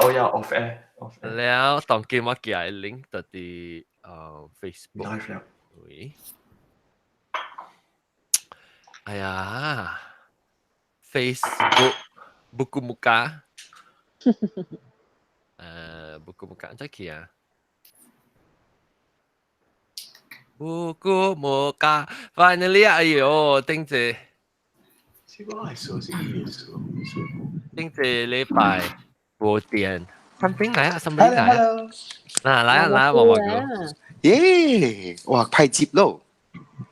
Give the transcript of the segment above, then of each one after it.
哦呀，off air off air。 了當今我寄的 link 就佇Facebook。 live 了。喂，哎呀，Facebook buku muka，buku muka 怎去啊？buku muka，finally 哎喲，頂一這個係數是意思。頂一禮拜無電，something 來啊，somebody 來啊， Hello，嗱來啊來啊，黃黃哥，耶！哇，派接咯，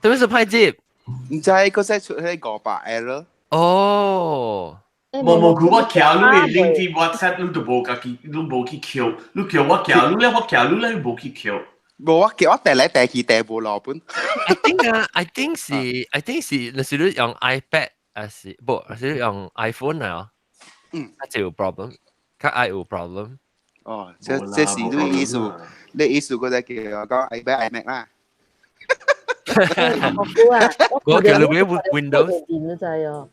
做咩事派接？毋知個使出去500 error。哦，無無佢我寄你的 link 佇 WhatsApp，你都無家己，你無去扣，你叫我寄你咧，我寄你咧，你無去扣。無我叫我掟來掟去掟無落本。 I think 啊，I think 是，若是你用 iPad 還是無，還是你用 iPhone 啊？啊就有 problem，較愛有 problem。哦，這是你意思，你意思嗰隻叫我講 iPad iMac 啦。我叫你買 Windows。面你知哦？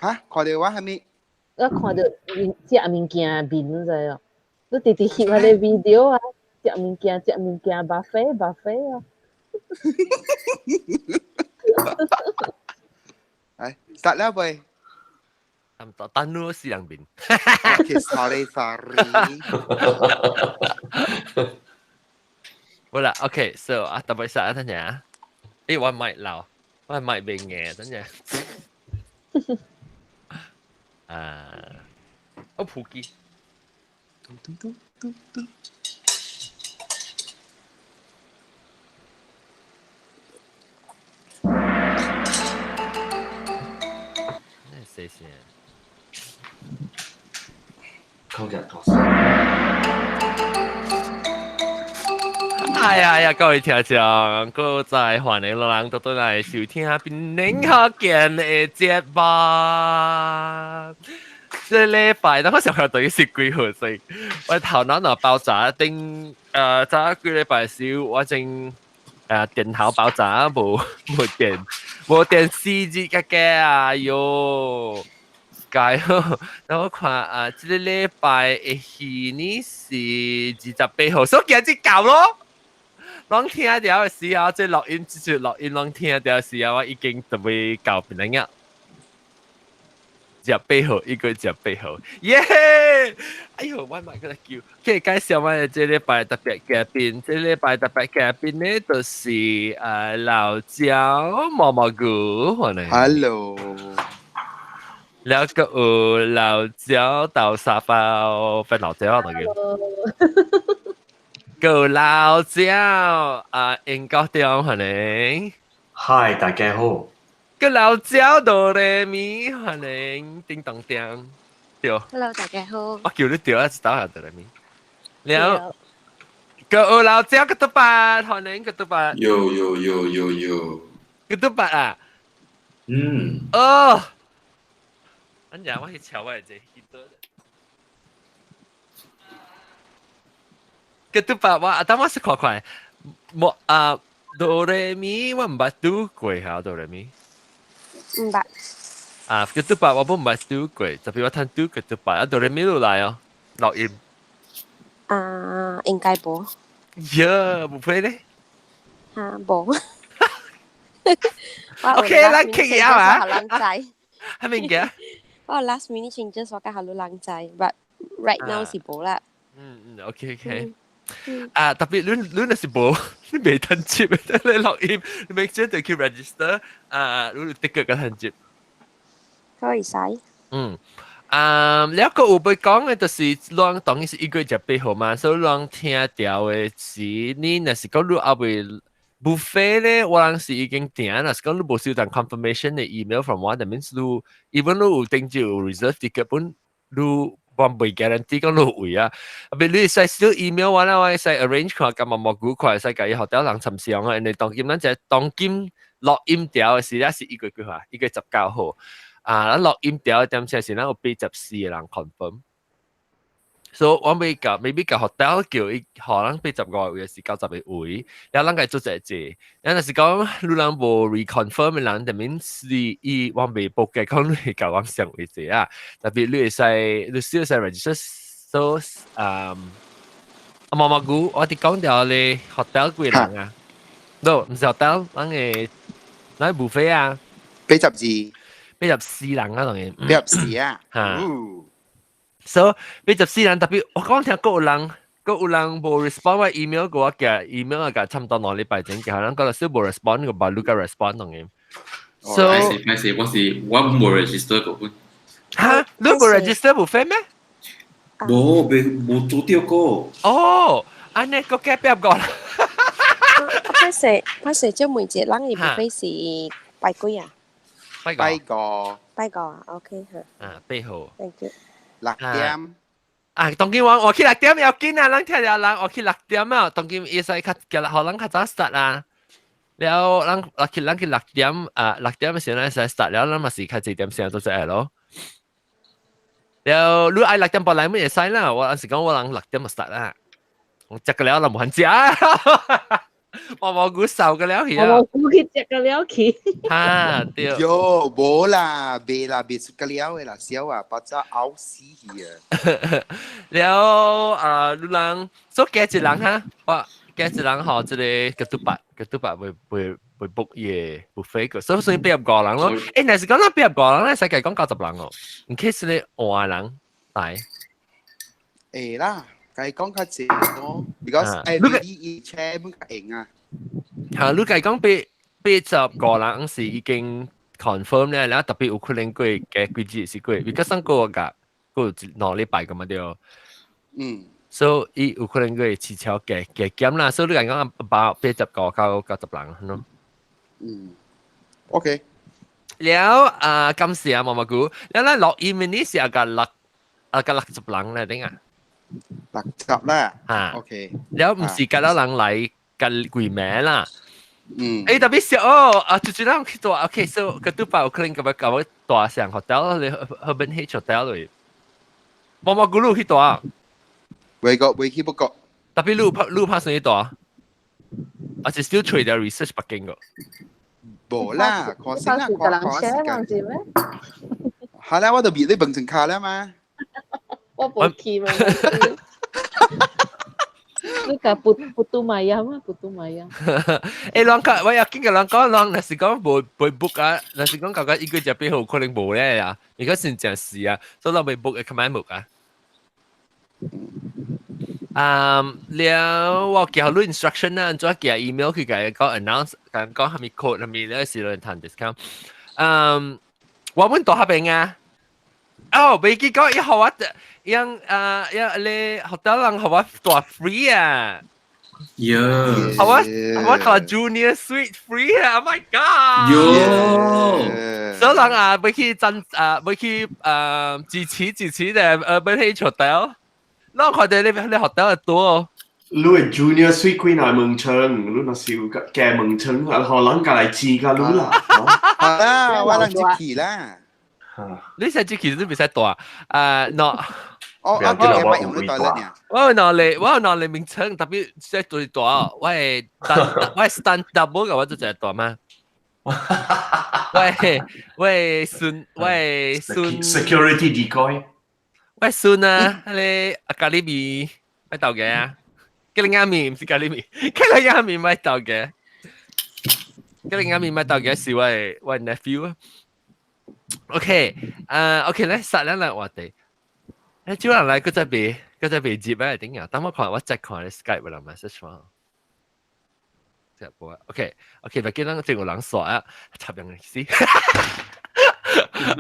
嚇，看到我係咪？我看到面食物件面你知哦？你直直翕彼個 video 啊，食物件食物件，buffet buffet 啊。係，start 啦喂。等你死人面。 Okay，sorry sorry。好啦，OK，so 啊，特別實啊，等陣啊，誒，我咪鬧，我咪變嘅，等陣。啊，我普及。嘟嘟嘟嘟嘟。咩死線？扣日角色。哎呀呀！各位聽眾，閣再歡迎老人倒轉來收聽檳城福建的節目。這禮拜，等我想下到底是幾號先？我頭腦若爆炸頂，早幾禮拜時，我正電頭爆炸，無無電，無電4日個個啊喲！該好，等我看啊，這個禮拜的戲呢是28號，所以今日到咯。攏聽著的時候，這錄音，這次錄音攏聽著的時候，我已經準備到檳城啊。28號，1月28號，耶！哎喲，我嘛閣來叫，去介紹我的這禮拜特別嘉賓，這禮拜特別嘉賓呢，就是老焦毛毛菇，歡迎。 Hello。了閣有老焦豆沙包，變老焦就叫。閣有老焦啊，英國中歡迎。 Hi，大家好。閣老焦哆來咪歡迎，叮當叮，對。 Hello，大家好。我叫你對啊，一道下哆來咪。了，閣有老焦個嘟八，歡迎個嘟八。有有有有有。個嘟八啊。嗯。哦。等陣我去瞧我這去倒。個嘟八我，等我試看看，無啊，哆來咪我毋捌拄過嚇，哆來咪。毋捌。啊，個嘟八我毋捌拄過，特別我通拄個嘟八，啊哆來咪落來哦，錄音。啊，應該無。呀，無配咧。哈，無。 OK，咱傾下啊。予人知。係咪嘅？我 last minute changes 我較予人知，but right now 是無啦。嗯嗯，OK OK。啊，特別你若是無，你未通接，你錄音，你make sure 就去 register，啊，你的確個通接。可以使。嗯，啊，了閣有欲講的，就是咱當然是1月28號嘛，所以咱聽著的是，你若是講你猶未 buffet 咧，我人是已經訂，若是講你無收到 confirmation 的 email from 我，that means 你 even 你有訂就有 reserve ticket 本，你我袂 guarantee 講你有位啊。啊，別你會使 still email 我啦，我會使 arrange 看，佮毛毛菇看會使共伊 hotel 人參詳啊。因為當今咱這當今錄音條的時，是一月幾號？1月19號。啊，咱錄音條的點鐘是咱有84個人 confirm。所以我欲共 maybe 共 hotel 叫伊，予人85個位，是90個位，然後咱共做一個這，然後若是講你人無 reconfirm 的人，that means 是伊我未 book 嘅，講你會共我上位坐啊。特別你會使，你需要使 register。，so 阿毛毛菇，我哋講到你 hotel 幾人啊？no，唔是 hotel，咱嘅咱 buffet 啊， 82， 84人啊，當然。 84啊，嚇。So 84人特別，我講聽閣有人，閣有人無 respond 我 email 過我嘅 email 啊，差唔多2禮拜前，其他人講到無 respond 個，把你個 respond 當然。So 歹勢歹勢，我是我無 register 過本。嚇，你無 register buffet 咩？無，未無做到過。哦，按呢個隔壁個啦。歹勢歹勢，這每一個人嘅 buffet 是拜幾啊？拜個。拜個啊，OK 嚇。啊，8號。 Thank you。 6點。啊，當今我去6點要緊啊，咱聽著人我去六點啊，當今伊使較叫予人較早 start 啊。了，咱落去咱去六點啊，六點嘅時候咱使 start 了，咱嘛是較濟點先做這咯。了，你愛6點半來咪會使啦，我是講我人六點就 start 啦。我食個了就無閒食。我無估瘦個了去啊！我估去食個了去。哈對。喲，無啦，袂啦，袂出個了的啦，少啊，把早嘔死去啊！了啊，你人所加一人哈，我加一人吼，這個ketupat，ketupat 會會會 book 伊個 buffet 個，所以所以85人咯。欸，若是講咱85人咧，使計講90人哦。in case 你換人來。會啦，計講較濟咯，because 誒你伊車本較用啊。嚇，你計講85人是已經 confirm 咧，然後特別有可能過加幾日是過，because 上個月過有2禮拜咁嘛對。所以伊有可能過取消加加減啦，所以你講講85到90人咯。嗯，OK。了啊，感謝啊，毛毛菇。了咱落伊面呢是啊個六啊個60人咧，點啊？ 60啦。嚇。 OK。了毋是甲了人來甲幾名啦。嗯。欸，特別是哦，啊，就這樣去做，OK，so 個都把有可能咁樣搞大上 hotel，你去邊去 hotel 嚟？毛毛菇你去大？未過，未去不過。特別你拍啥大？啊是 still 揣著 research 北京個。無啦，看先啦，看看時間。是咩？係啦，我就別你蹦成卡啦嘛。我無去嘛。你個 putu mayam 啊，putu mayam。欸，人講我有見個人講，人若是講無無 book 啊，若是講感覺一個月8號可能無咧啊，而家先正事啊，所以人未 book 會較慢 book 啊。啊，了我寄予你 instruction 啊，怎寄 email 去共伊講 announce，共講啥物 code 啥物咧是來談 discount。嗯，我們大邊啊，哦，袂記講伊予我，樣啊，樣咧 hotel 人予我住 free 啊。喲，予我住 junior suite free 啊！Oh my god！喲，所以人啊，欲去贊啊，欲去支持支持的，欲去 hotel。咱看著你你 hotel 會多哦。你的 junior suite 幾若門窗，你若是有加門窗，啊，予人共來錢共你啦。好啦，我人入去啦。你使入去你袂使住啊？喏。哦，我我用你袋咧。我有兩個名稱，特別即係最大，我係 stunt double 嘅，我就係大嘛。我係孫我係孫 security decoy。我係孫啊，彼個阿咖喱麵買豆嘅啊，吉利亞麵毋是咖喱麵，吉利亞麵買豆嘅，吉利亞麵買豆嘅是我的 nephew 啊。OK，啊 OK 咧，殺咱來話題。欸，少人來，閣再袂接啊？點啊？等我看，我再看你 Skype 有人 message 我。這無 OK，OK，袂記咱真有人刷啊，插樣意思。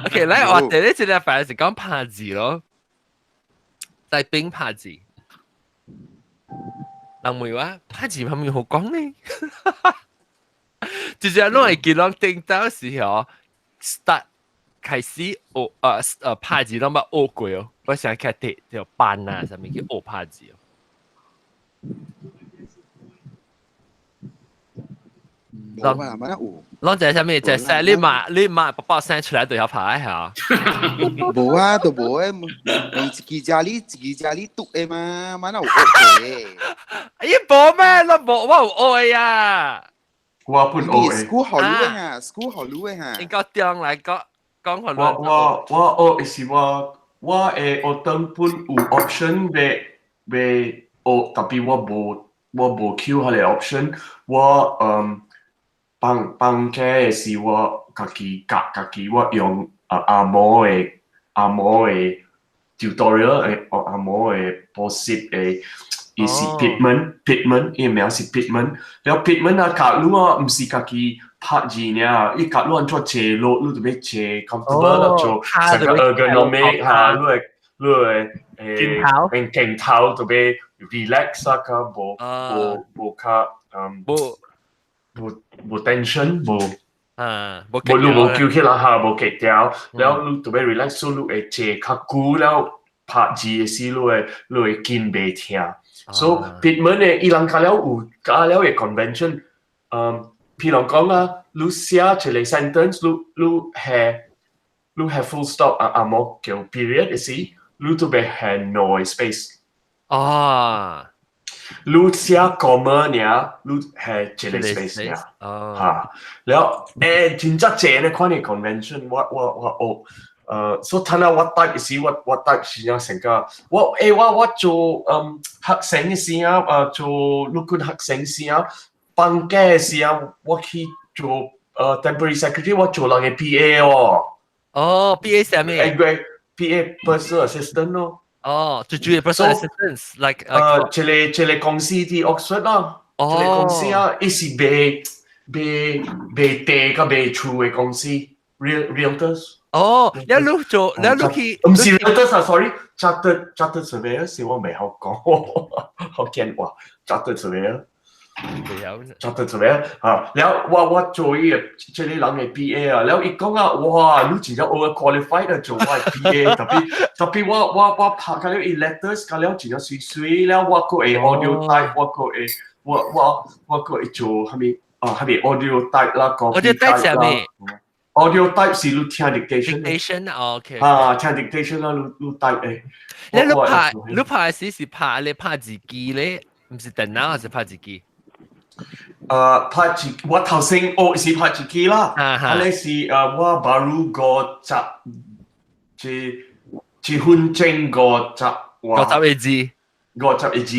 OK，來話題咧，這禮拜是講拍字咯，在冰拍字。人問我拍字係咪好講呢？直接攏會記攏頂到時候 start 開始學拍字攏捌學過哦，我想開始就班啊，啥物去學拍字哦。無啊，乜有？攏就係啥物？就係你媽爸爸生出來就要拍下。無啊，都無誒，用一支遮裡，一支遮裡篤的嘛，乜有學過？哎呀，無咩？我無，我有學呀。我本學的。 school 學你的哈，school 學你的哈。應該點來講講我我我學的是我我的學堂本有 option 欲欲學，tapi 我無揀彼個 option，我放放假的時我家己教家己，我用啊阿嬷的阿嬷的 tutorial 的學阿嬷的補習的。伊是 Pitman Pitman，伊名是 Pitman。了 Pitman 啊，教你啊，毋是家己拍字爾，伊教你按怎坐落，你就欲坐 comfortable 啦，做成個 ergonomic 哈，你會鏡頭鏡頭就欲 relax 啊，較無無無較無無無 tension 無。啊，無無你無叫起來哈，無夾掉，了你就欲 relax，所以你會坐較久了拍字的時，你會肩袂疼。所以 Pitman 的伊人較了有加了個 convention，譬如講啊，你寫一個 sentence，你下 full stop 啊啊無叫 period 的時，你就欲下兩個 space。你寫 comma 爾，你下一個 space 爾。嚇，了真正濟呢款的 convention，我學。所以睇下我 type 時，我 type 時啊成個，我做學生時啊，做陸軍學生時啊，放假時啊，我去做temporary secretary，我做人的 PA 哦。哦，PA 啥物？ PA personal assistant 咯。哦，最主要 personal assistant，like 這個公司佇 Oxford 咯，這個公司啊，伊是賣地佮賣厝的公司，realtors。哦，你你做，你你去，毋是 realtors 啊，sorry，chartered surveyor 是我袂曉講，福建話，chartered surveyor。chartered surveyor 啊，了我做伊個這個人的 PA 啊，了伊講啊，哇，你真正 over qualified 啊，做我的 PA，特別我拍甲了伊 letters，甲了真正媠媠，了我閣會 audio type，我閣會我閣會做啥物啊，啥物 audio type 啦，audio type 啥物？audio type 是你聽 dictation。 dictation ，OK。啊，聽 dictation 啦，你 type 的。你拍時是拍你拍字機咧，毋是電腦還是拍字機？拍字，我頭先學是拍字機啦，啊你是我 baru 50，一分鐘五十五十個字，五十個字，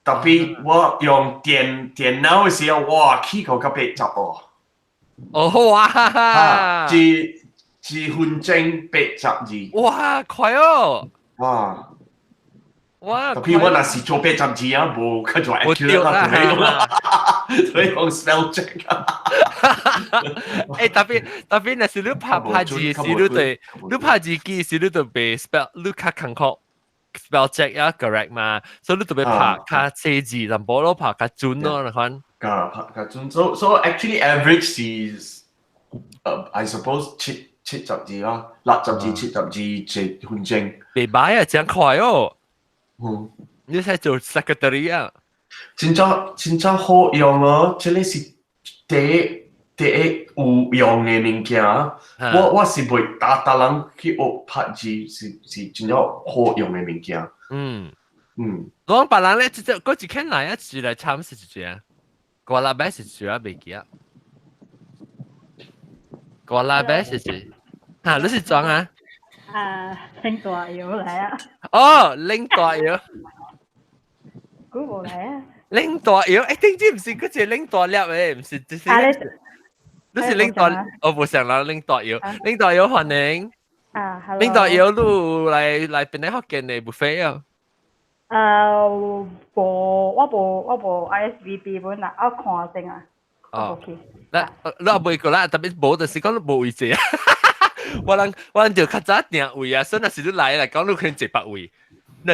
特別我用電腦的時候，哇，起到到80哦。哦哇！一分鐘80字。哇，快哦！哇！哇！特別我若是做八十字啊，無較做 accurate 啦，所以用 spell check 啊。欸，特別若是你拍字時，你對你拍字機時，你就袂 spell，你較艱苦 spell check 啊 correct 嘛，所以你特別拍較細字，淡薄咯拍較準咯，你看。較拍較準，so actually average 是，I suppose 70字啦，60字70字一分鐘。袂歹啊，真快哦！嗯，你使做 secretary 啊？真正真正好用哦！這個是第一有用的物件。我是袂逐逐人去學拍字，是真正好用的物件。講別人咧，這這嗰一間來啊，住來參是住啊，個禮拜是住啊，袂記啊。個禮拜是住，嚇，你是裝啊？啊，拎大藥來啊！哦，拎大藥。估無來啊！拎大藥，欸，頂次毋是嗰隻拎大粒的，毋是，就是你是拎大，我無想人拎大藥，拎大藥歡迎。啊，hello。拎大藥你有來檳城福建的 buffet 啊？無，我無 RSVP 本啦，我看先啊。哦。嗱，你也袂過啦，特別無就是講你無位置啊。我人就較早訂位啊，所以若是你來來講，你可能坐別位。若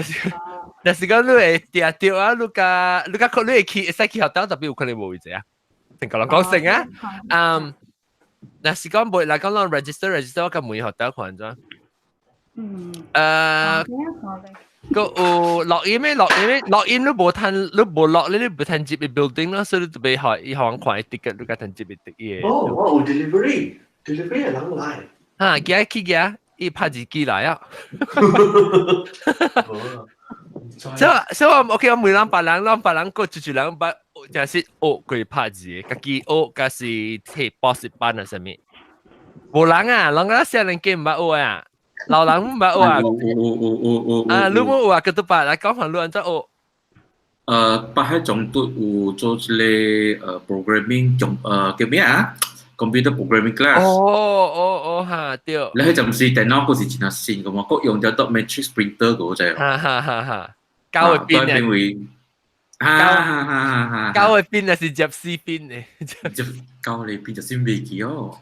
是講你會訂著啊，你較可你會去會使去學校，特別有可能無位置啊。成個人講成啊，嗯，若是講袂來講，咱 register 我甲問學校看怎。個有錄音的錄音的錄音，你無趁你無落你無趁入去 building 咯，所以你就欲予伊予人看 ticket，你較趁入去伊個。哦，我有 delivery，delivery 的人來。哈，寄去寄，伊拍字機來啊。所以我 OK，我問人別人，咱別人閣一一人捌，真是學過拍字的，家己學，抑是提補習班啊啥物？無人啊，人家少年家毋捌學啊。老人毋捌學啊？有有有有有有。啊，你無有啊？ketupat 來講下你按怎學？北海總督有做一個programming 總叫咩啊？computer programming class。哦哦哦，哈對。你彼陣時電腦閣是真新個嘛，閣用著 dot matrix printer 個知。哈哈哈哈，膠的邊嘅。位。哈哈哈哈！膠的邊還是摺絲邊的？摺膠的邊就是未記哦。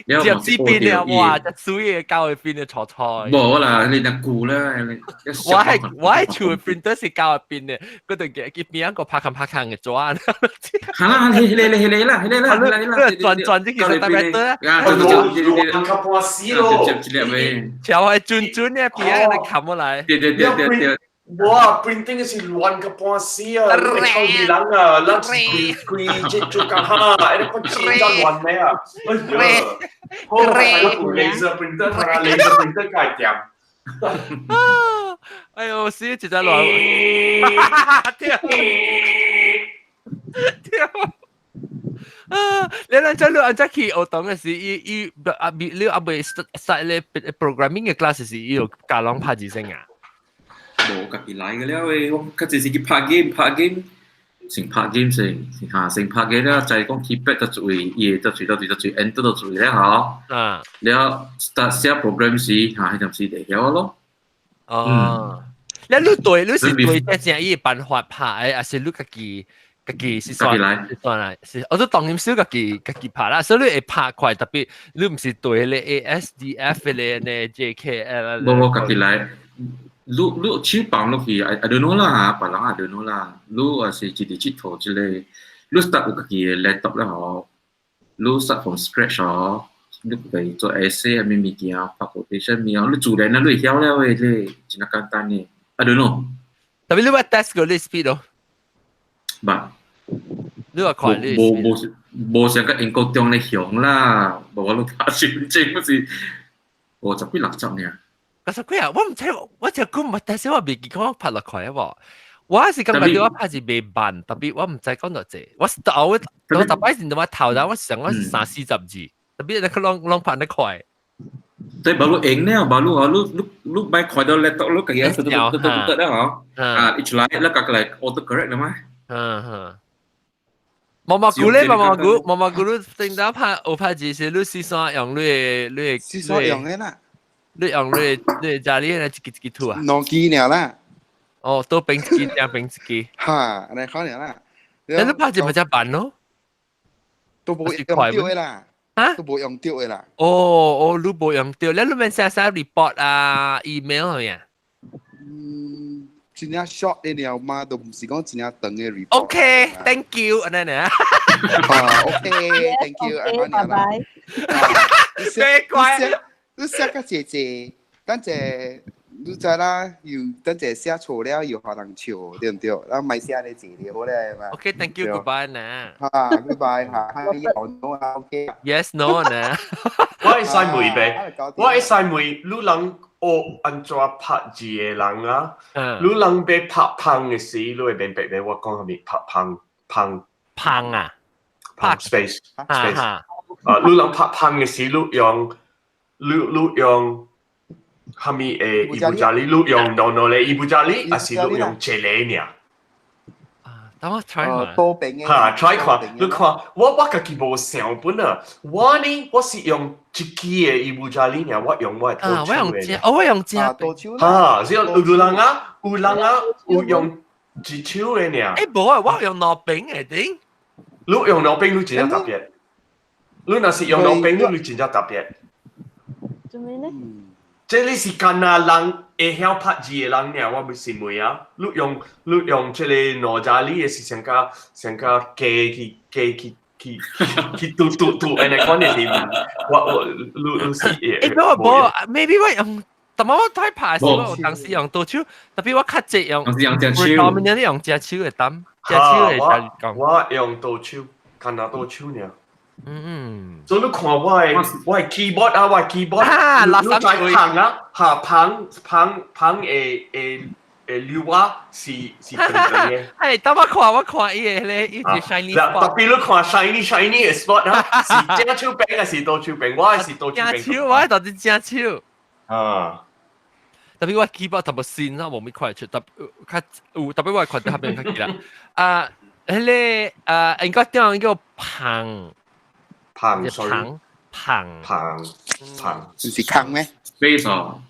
摺絲邊的哇，這水的膠的邊的錯錯。無啦，你若舊啦。我係厝的 printer 是膠的邊的，嗰度嘅邊一個拍冚拍冚嘅紙。哈啦，迄個迄個啦，迄個啦，迄個啦，轉轉這個是特別多。啊，亂較半死咯。橋係轉轉嘅邊一個冚過來。對對對對對。哇，printing 是亂個半死啊！你臭人啊，咱是規規這做工哈，哎，你看真正亂咩啊？哎呀，好，我有 laser printer，他 laser printer 蓋掂。哎呦，死一隻亂，跳跳。啊！你咱這你按怎去學堂的時，伊伊啊未你啊未 start 咧 programming 嘅 class 時，伊有教人拍字先啊？無家己來個了誒，我較濟是去拍 game，拍 game，先拍 game 先，嚇先拍 game 了，知講 keypad 就做，伊會就做，就做，就做，enter 就做了吼。了 start 寫 program 時，嚇彼陣時就曉咯。哦，你你對，你是對這正伊辦法拍的，還是你家己家己是算是算啦？是，我都當然少家己家己拍啦，所以你會拍快，特別你毋是對咧 A S D F 咧呢 J K L。無無家己來。你你手放落去，I don't know 啦嚇，別人 I don't know 啦。你也是一直𨑨迌這個，你 start 有家己的 laptop 啦吼，你 start from scratch 吼，你可以做 essay 啊，咩物件，拍 quotation 物件，你自然啊，你會曉了的，這個真簡單的。I don't know。特別你捌 test 過你 speed 咯？捌。你話快你？無無無像個英國中咧雄啦，無我攏拍身份證，不是50幾60爾。 50幾啊！我毋知，我只久毋但是我未記講拍落快啊無。我是感覺我拍是袂慢，特別我毋知講偌濟。我我我逐擺是我頭頭，我想我是三四十字，特別你攏攏拍得快。對，無你用了，無你啊，你你你莫看到 laptop，你家己得得得得得了吼。啊，一出來，你家己來 auto correct 了嗎？嗯哼。毛毛菇咧，毛毛菇，毛毛菇，你頂到拍有拍字是你四山用你的你的四山用的啦。你用你你家裡咧一支一支吐啊？兩支爾啦。哦，都平一支，正平一支。哈，按呢款爾啦。但你拍字咪遮慢咯？都無用著的啦。啊？都無用著的啦。哦哦，你無用著，你你免寫寫 report 啊，email 係咪啊？嗯，真正 short 的爾嘛，都毋是講真正長的 report。 OK，thank you，按呢爾。啊，OK，thank you，按呢拜拜。別怪。你寫較濟濟，等者你知啦，又等者寫錯了又予人笑，對毋對？咱莫寫咧濟就好咧嘛。 OK，thank you，goodbye 呢。哈，goodbye 哈，哈，no 啊，OK。 Yes，no 呢。我會使問唄，我會使問你人學按怎拍字的人啊？你人欲拍芳的時，你會明白袂？我講啥物？拍芳芳芳啊？芳 space space 啊！你人拍芳的時，你用你你用啥物的ibu jari？你用兩兩個 ibu jari，還是你用一個爾？啊，等我 try 看。多邊的。哈，try 看，你看，我我家己無想本啊。我呢，我是用一支的 ibu jari 爾，我用我的啊，我用正，哦，我用正。多手。哈，只有有人啊，有人啊，有用一手的爾。欸，無啊，我用兩邊的頂。你用兩邊，你真正特別。你若是用兩邊，你真正特別。做咩呢？這裡是干焦人會曉拍字的人爾，我欲是問啊。你用你用這個兩 jari 的是上較上較加去加去去去拄拄拄，按呢款的是，我我你你是欸，無無，maybe 我用，但我太拍時，我有當時用多手，特別我較濟用，用隻手， predominantly 用隻手的擔，隻手的講。我用多手，干焦多手爾。嗯嗯，所以你看我的 keyboard 啊，我的 keyboard，啊，你知芳啊，哈芳芳芳的的的溜啊，是是長長的。係，等我看我看伊个咧，伊是 shiny spot。特別你看 shiny shiny 的 spot 啊，是正手邊還是多手邊？我是多手邊。正手，我到底正手。啊。特別我 keyboard 淡薄線啦，無咪看出，特較有特別我看到下邊較記啦。啊，彼個啊，應該點叫旁旁，sorry，旁旁旁旁，是空咩？space 哦，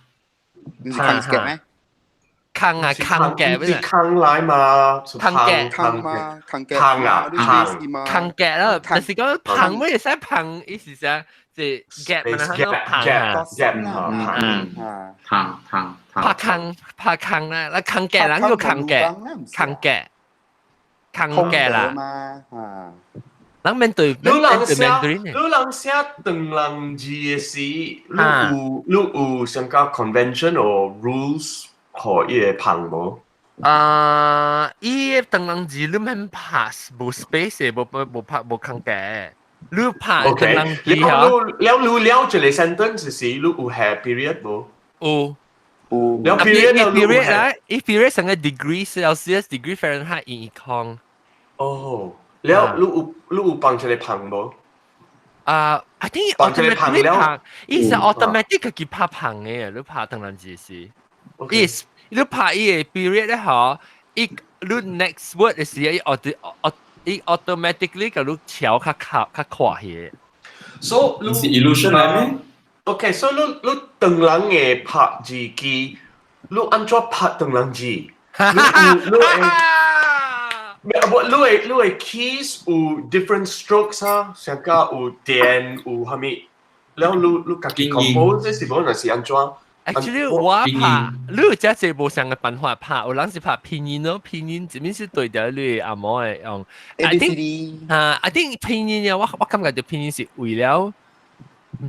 你是空格咩？空啊，空格，是空來嘛？空格，空嘛？空格，空啊，空，空格啦。但是講旁咩會使旁，意思是即 gap 嘛，旁啊，gap 啊，旁旁拍空拍空啦，那空格人叫空格，空格，空格啦。啊，人面對你人寫，你人寫長人字的時，你有上個 convention or rules 予伊個旁無？啊，伊個長人字你免拍無 space 無無拍無空格，你拍長人字了了了了一個 sentence 時，你有下 period 無？有。有。了 period 伊 period 來，伊 period 成個 degree Celsius degree Fahrenheit 伊空。哦。了，你有放一個旁無？啊，I think 放一個旁了，伊是 automatic 家己拍旁的，你拍長人字是。伊你拍伊個 period 咧嗬，伊你 next word 的時，伊 auto 伊 automatically 共你調較較較快去。 So 是 illusion 來咩？OK，所以你長人的拍字機，你按怎拍長人字？你會？無，你的 keys 有 different strokes 啊，上個有電有啥物，了你家己 compose 是無，還是按怎？ Actually 我拍，你有遮濟無相仝辦法拍，有人是拍拼音咯，拼音這邊是對著你阿毛的用。 A B C D 啊，I think 拼音啊，我感覺著拼音是為了，毋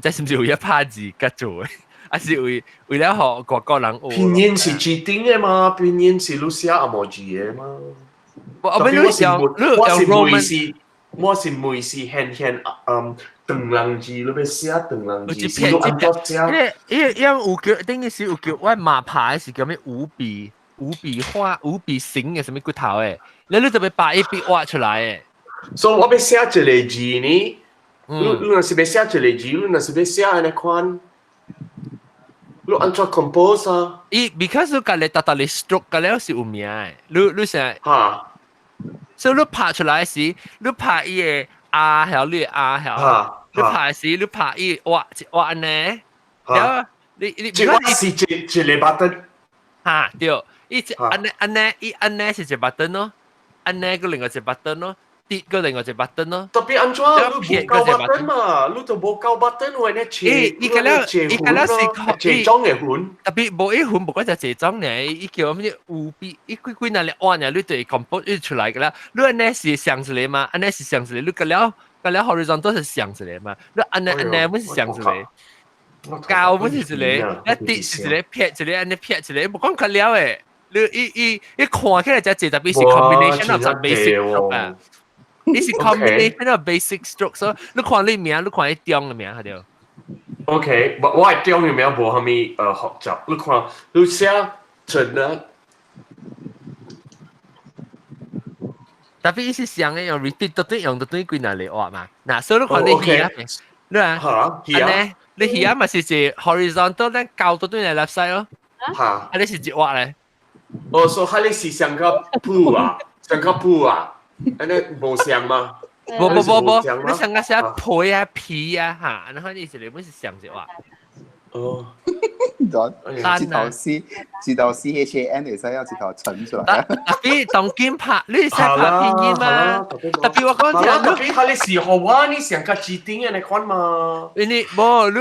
知是毋是為了拍字較做的，還是為了予外國人學。拼音是指定的嘛？拼音是你寫紅毛字的嘛？我我你用你用 Roman，我是每是現現長人字，你欲寫長人字，是你按怎寫？因為有叫，等於是有叫我媽拍的是叫咩五筆畫、五筆形的啥物骨頭的，你就欲把一筆畫出來的。所以我欲寫一個字呢，你若是欲寫一個字，你若是欲寫按呢款，你按怎 compose 啊？伊 because 你家己逐逐個 stroke 個了是有名的，你成哈。所以你拍出來時，你拍伊個 R 曉，你 R 曉，你拍時你拍伊畫畫按呢，了你這個是一個 button，哈對，伊按呢按呢伊按呢是一個 button 咯，按呢閣另外一個 button 咯，跌閣另外一個 button 咯。特別按怎？你無夠 button 嘛？你就無夠 button 為呢切，伊個了伊個了是這種的款。特別無伊款，無講就這種呢，伊叫咩五筆，伊幾幾若嚟按呢，你就會 compose 出來個啦。你按呢是上一個嘛？按呢是上一個，你個了個了 horizontal 是上一個嘛？你按呢按呢本是上一個，高本是一個，一跌是一個，撇一個，按呢撇一個，無講個了的。你伊伊伊看起來才濟，特別是 combination of basic stroke 啊。伊是 combination of basic stroke，所以你看你名，你看伊中的名，係對。 OK，我的中的名無啥物複雜，你看你寫準啊。特別伊是上的用 repeat 到底用到底幾若嚟畫嘛？嗱，所以你看你魚啊，你啊，按呢，你魚啊嘛是一 horizontal，咱高到對嚟 left side 咯。嚇，啊你是一畫咧。哦，所以彼个是上個鋪啊，上個鋪啊，按呢無像嗎？無無無無，你上個寫皮啊皮啊嚇，然後你是你本是上一畫。哦，一頭 C，一頭 C H A N 會使要一頭乘出來。特別當今拍，你會使拍拼音嗎？特別我講聽，特別彼个是予我你上較指定的那款嘛。因為無你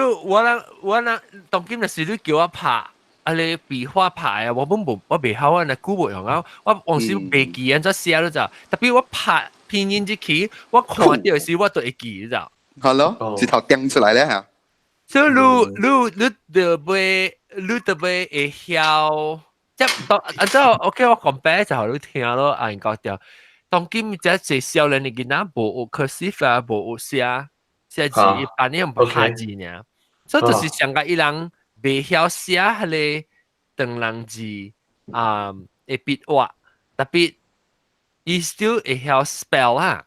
我人當今就是你叫我拍。啊！你筆畫拍啊，我本無我袂曉啊，那久無用啊，我往時袂記按怎寫咯就。特別我拍拼音入去，我看著時我就會記就。好咯，一頭掟出來咧嚇。所以你就欲你就欲會曉，即當按怎 OK 我講白就予你聽咯，啊應該對。當今這濟少年的囡仔無學 cursive 啊，無學寫寫字，一般用拍字爾。所以就是上個伊人袂曉寫彼個長人字啊，的筆畫，特別伊 still 會曉 spell 啊。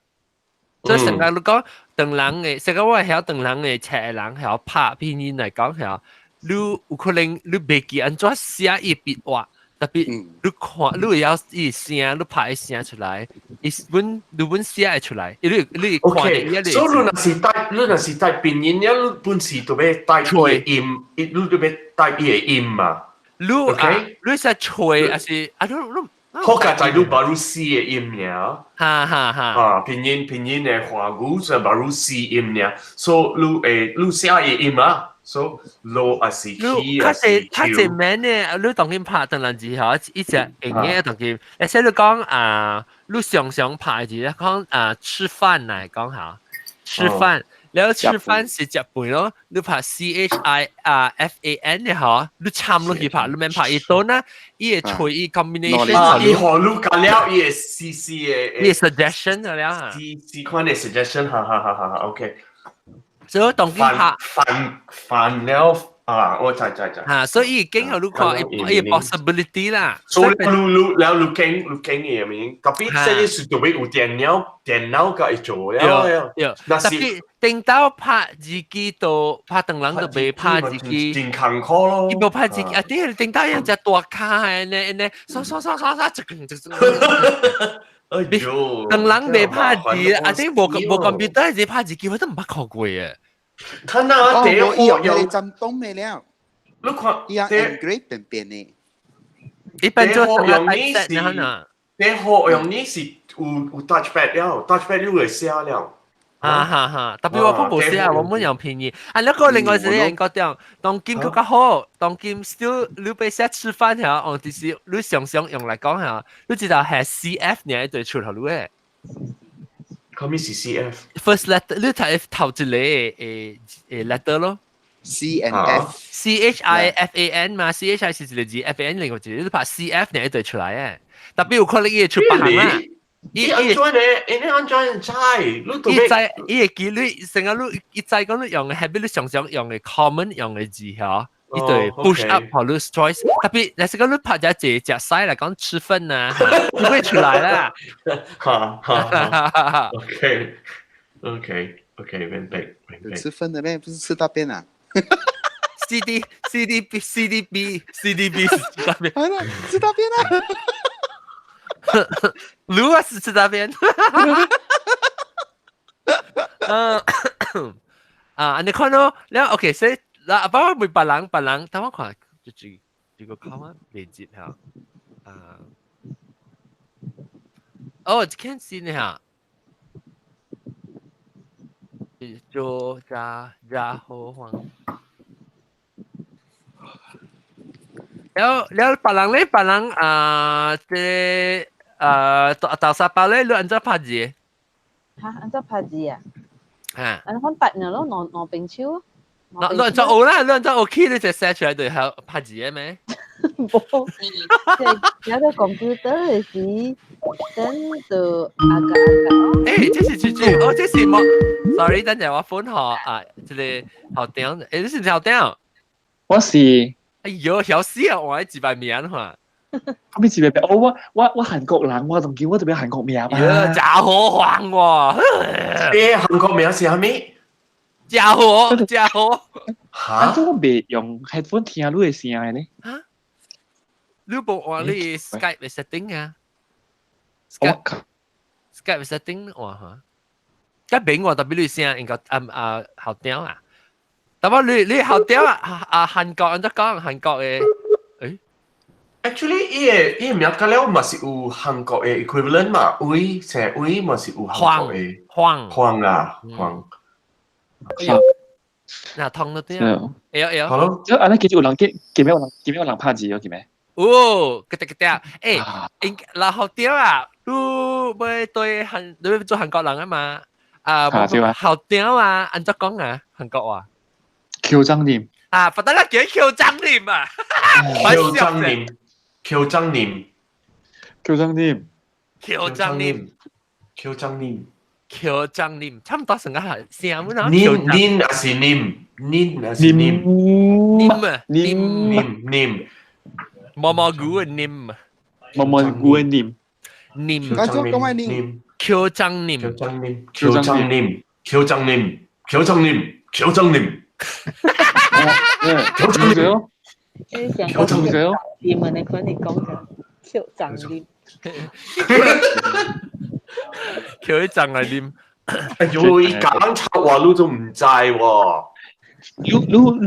所以成個你講長人的，成個我會曉長人的冊的人曉拍拼音來講曉，你有可能你袂記按怎寫伊筆畫，特別你看你會曉伊聲，你拍伊聲出來，伊本你本寫會出來，你看 OK，所以你若是 type，你若是 type 拼音，你本是都欲 type 伊的音，你都欲 type 伊的音嘛。你啊，你是吹還是啊？你你好佳哉你 baru C 的音爾。哈哈哈。啊，拼音拼音的華語就 baru C 音爾，所以你會你寫伊的音啊，所以羅還是起還是較濟免呢，你當今拍當人字吼，一隻用嘅當今，而且你講啊，你常常拍字咧講啊，吃飯來講下，吃飯。然後吃飯是食飯咯，你拍 C H I 啊 F A N 嘅嗬，你參落去拍，你免拍伊多呢，伊會隨伊 combination。啊，伊予你加了伊會 C C 嘅，伊 suggestion 了啊。 C C 款嘅 suggestion，哈哈哈哈，OK。所以當今拍飯飯了啊，我知知知。嚇，所以經予你看伊 possibility 啦。所以你你了你經你經嘅物，特別這是特別有電腦電腦佮伊做了。對，特別頂到拍自己都拍當人都袂拍自己，真艱苦咯。伊無拍自己啊！啲頂到有隻大卡嘅呢呢，刷刷刷刷刷，一根一根。哎呦！當人袂拍字，啊啲無無 computer 是拍字機，我都毋捌看過嘅。他那第一用針動嘅了。你看，伊啊 engrave 變變嘅。一般做用呢是，第號用呢是有有 touchpad 了，touchpad 你會寫了。啊哈哈，特別我講無寫，我們用拼音。啊，那個另外一個應該講，當今更較好，當今 still 你欲寫吃飯嚇，哦，就是你常常用來講嚇，你知道係 CF 呢一對出頭你嘅。啥物是 CF？ First letter，你睇頭一個誒誒 letter 咯。 C and F。 C H I F A N 嘛，C H I 是一個字，F A N 另外一個，你拍 C F 呢一對出來嘅。特別有可能伊會出別行啦。伊按怎咧？伊按怎知？你都伊知伊會記你成日你伊知講你用嘅 habit，你常常用嘅 common 用嘅字嚇，伊對 push up 予你 choice。特別若是講你拍隻字食屎來講吃飯啊，就會出來啦。哈哈。OK OK OK，明白明白。吃飯的咩？不是吃大便啊？ C D C D B C D B C D B 是吃大便。係啦，吃大便啊！如果是吃大便。嗯啊，你看咯，了 OK，所以嗱，包括每別人別人，等我看，就這這個 comment 連接嚇，啊，哦，can see 呢嚇，做加加好黃。了了，別人咧，別人啊，這啊，豆沙包咧，你按怎拍字？嚇，按怎拍字啊？嚇，按款拍呢咯，兩兩邊手。嗱，你按怎學啦？你按怎學起？你就寫出來就係拍字嘅咩？無，即係有個 computer 嘅時，等就阿個阿個。誒，這是這這，哦，這是冇，sorry，等陣我款學啊，這個後頂，誒，你是後頂？我是。哎呦，曉死啊！我一百名嘛。後面一百名，哦，我我我韓國人，我仲叫我特別韓國名嘛。真好黃喎！誒，韓國名是啥物？真好，真好。嚇！我袂用 headphone 聽你的聲的呢？嚇？你無換你 Skype 的 setting 啊？Skype Skype setting 換嚇？甲免我特別你聲應該啊啊後頂啊。但係你你後頂啊啊韓國按怎講韓國的？誒，actually 伊個伊個名甲了嘛是有韓國的 equivalent 嘛，位成位嘛是有韓國的黃黃啊黃。嗱，通咗啲啊，會會。好咯，即係按呢其實有人記記咩有人記咩有人拍字哦，記咩？哦，個個個誒，應嗱後頂啊，你欲對韓，你欲做韓國人啊嘛？啊，後頂啊，按怎講啊？韓國話。 교장님 啊，佛得啦，叫교장님啊！ 교장님 교장님 교장님 교장님 교장님 교장님差唔多成個係聲乜啊？ 님 님還是님 님還是님 님啊 님 님 님 毛毛菇嘅님 毛毛菇嘅님 님 교장님 교장님 교장님 교장님 교장님 교장님 교장님 喬長咯，你想喬長咯，你問你可能講嘅喬長啉，喬一陣嚟啉。哎呦，伊講臭話你都唔知喎。你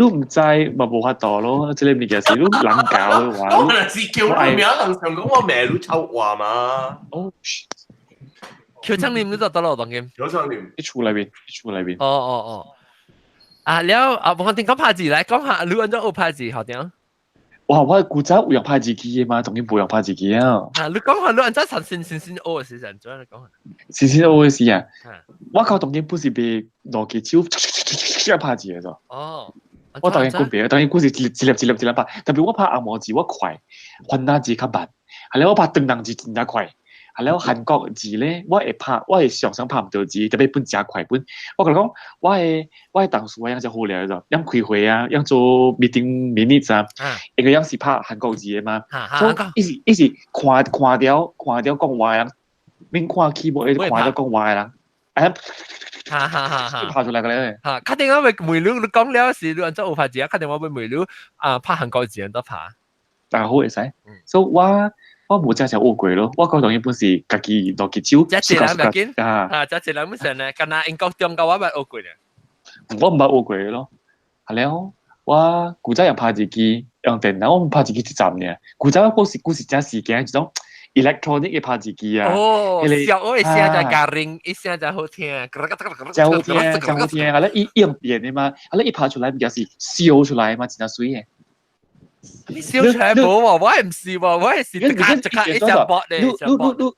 唔知咪無法度咯，這個物件是你人教的話。我可能是叫你名人想講我名你臭話嘛。哦，喬長啉你就得咯，當今。喬長啉。喺厝裏邊，喺厝裏邊。哦哦哦。啊了啊，我聽講拍字來講下，你按怎學拍字學點？哇！我古早有用拍字機的嘛，當然無用拍字機啊。啊，你講下你按怎先先先學的時陣，怎你講下？先先學的時啊，我靠，當然不是被攞起手拍字的啫。哦，我當然講別，當然古是一粒一粒一粒拍，特別我拍紅毛字我快，番仔字較慢，係咧我拍長人字真正快。係咧，韓國字咧，我會拍，我會常常拍毋著字，特別本誠快本。我共你講，我的同事樣真好料就，樣開會啊，樣做 meeting minutes 啊，因為樣是拍韓國字的嘛，所以伊是看看著看著講話的人，免看 keyboard，伊看著講話的人，啊，哈哈哈哈，拍出來個咧。哈，確定我會問你，你講了時，你按怎學拍字啊？確定我會問你啊，拍韓國字按怎拍？但好會使，所以我無真正學過咯，我講當然本是家己落去手，這一人唔緊，啊，啊，這一人本身咧，敢若英國中國我捌學過咧。我毋捌學過咯，係了，我古早用拍字機，用電腦，我拍字機一站爾。古早我是古是真時間，一種 electronic 的拍字機啊。哦，小我一聲就加鈴，一聲就好聽，真好聽，真好聽。係咧，伊用電的嘛，係咧，伊拍出來物件是燒出來嘛，真正媠的。你燒出來無喎？我係唔是喎，我係是即刻即刻一隻搏咧。你你你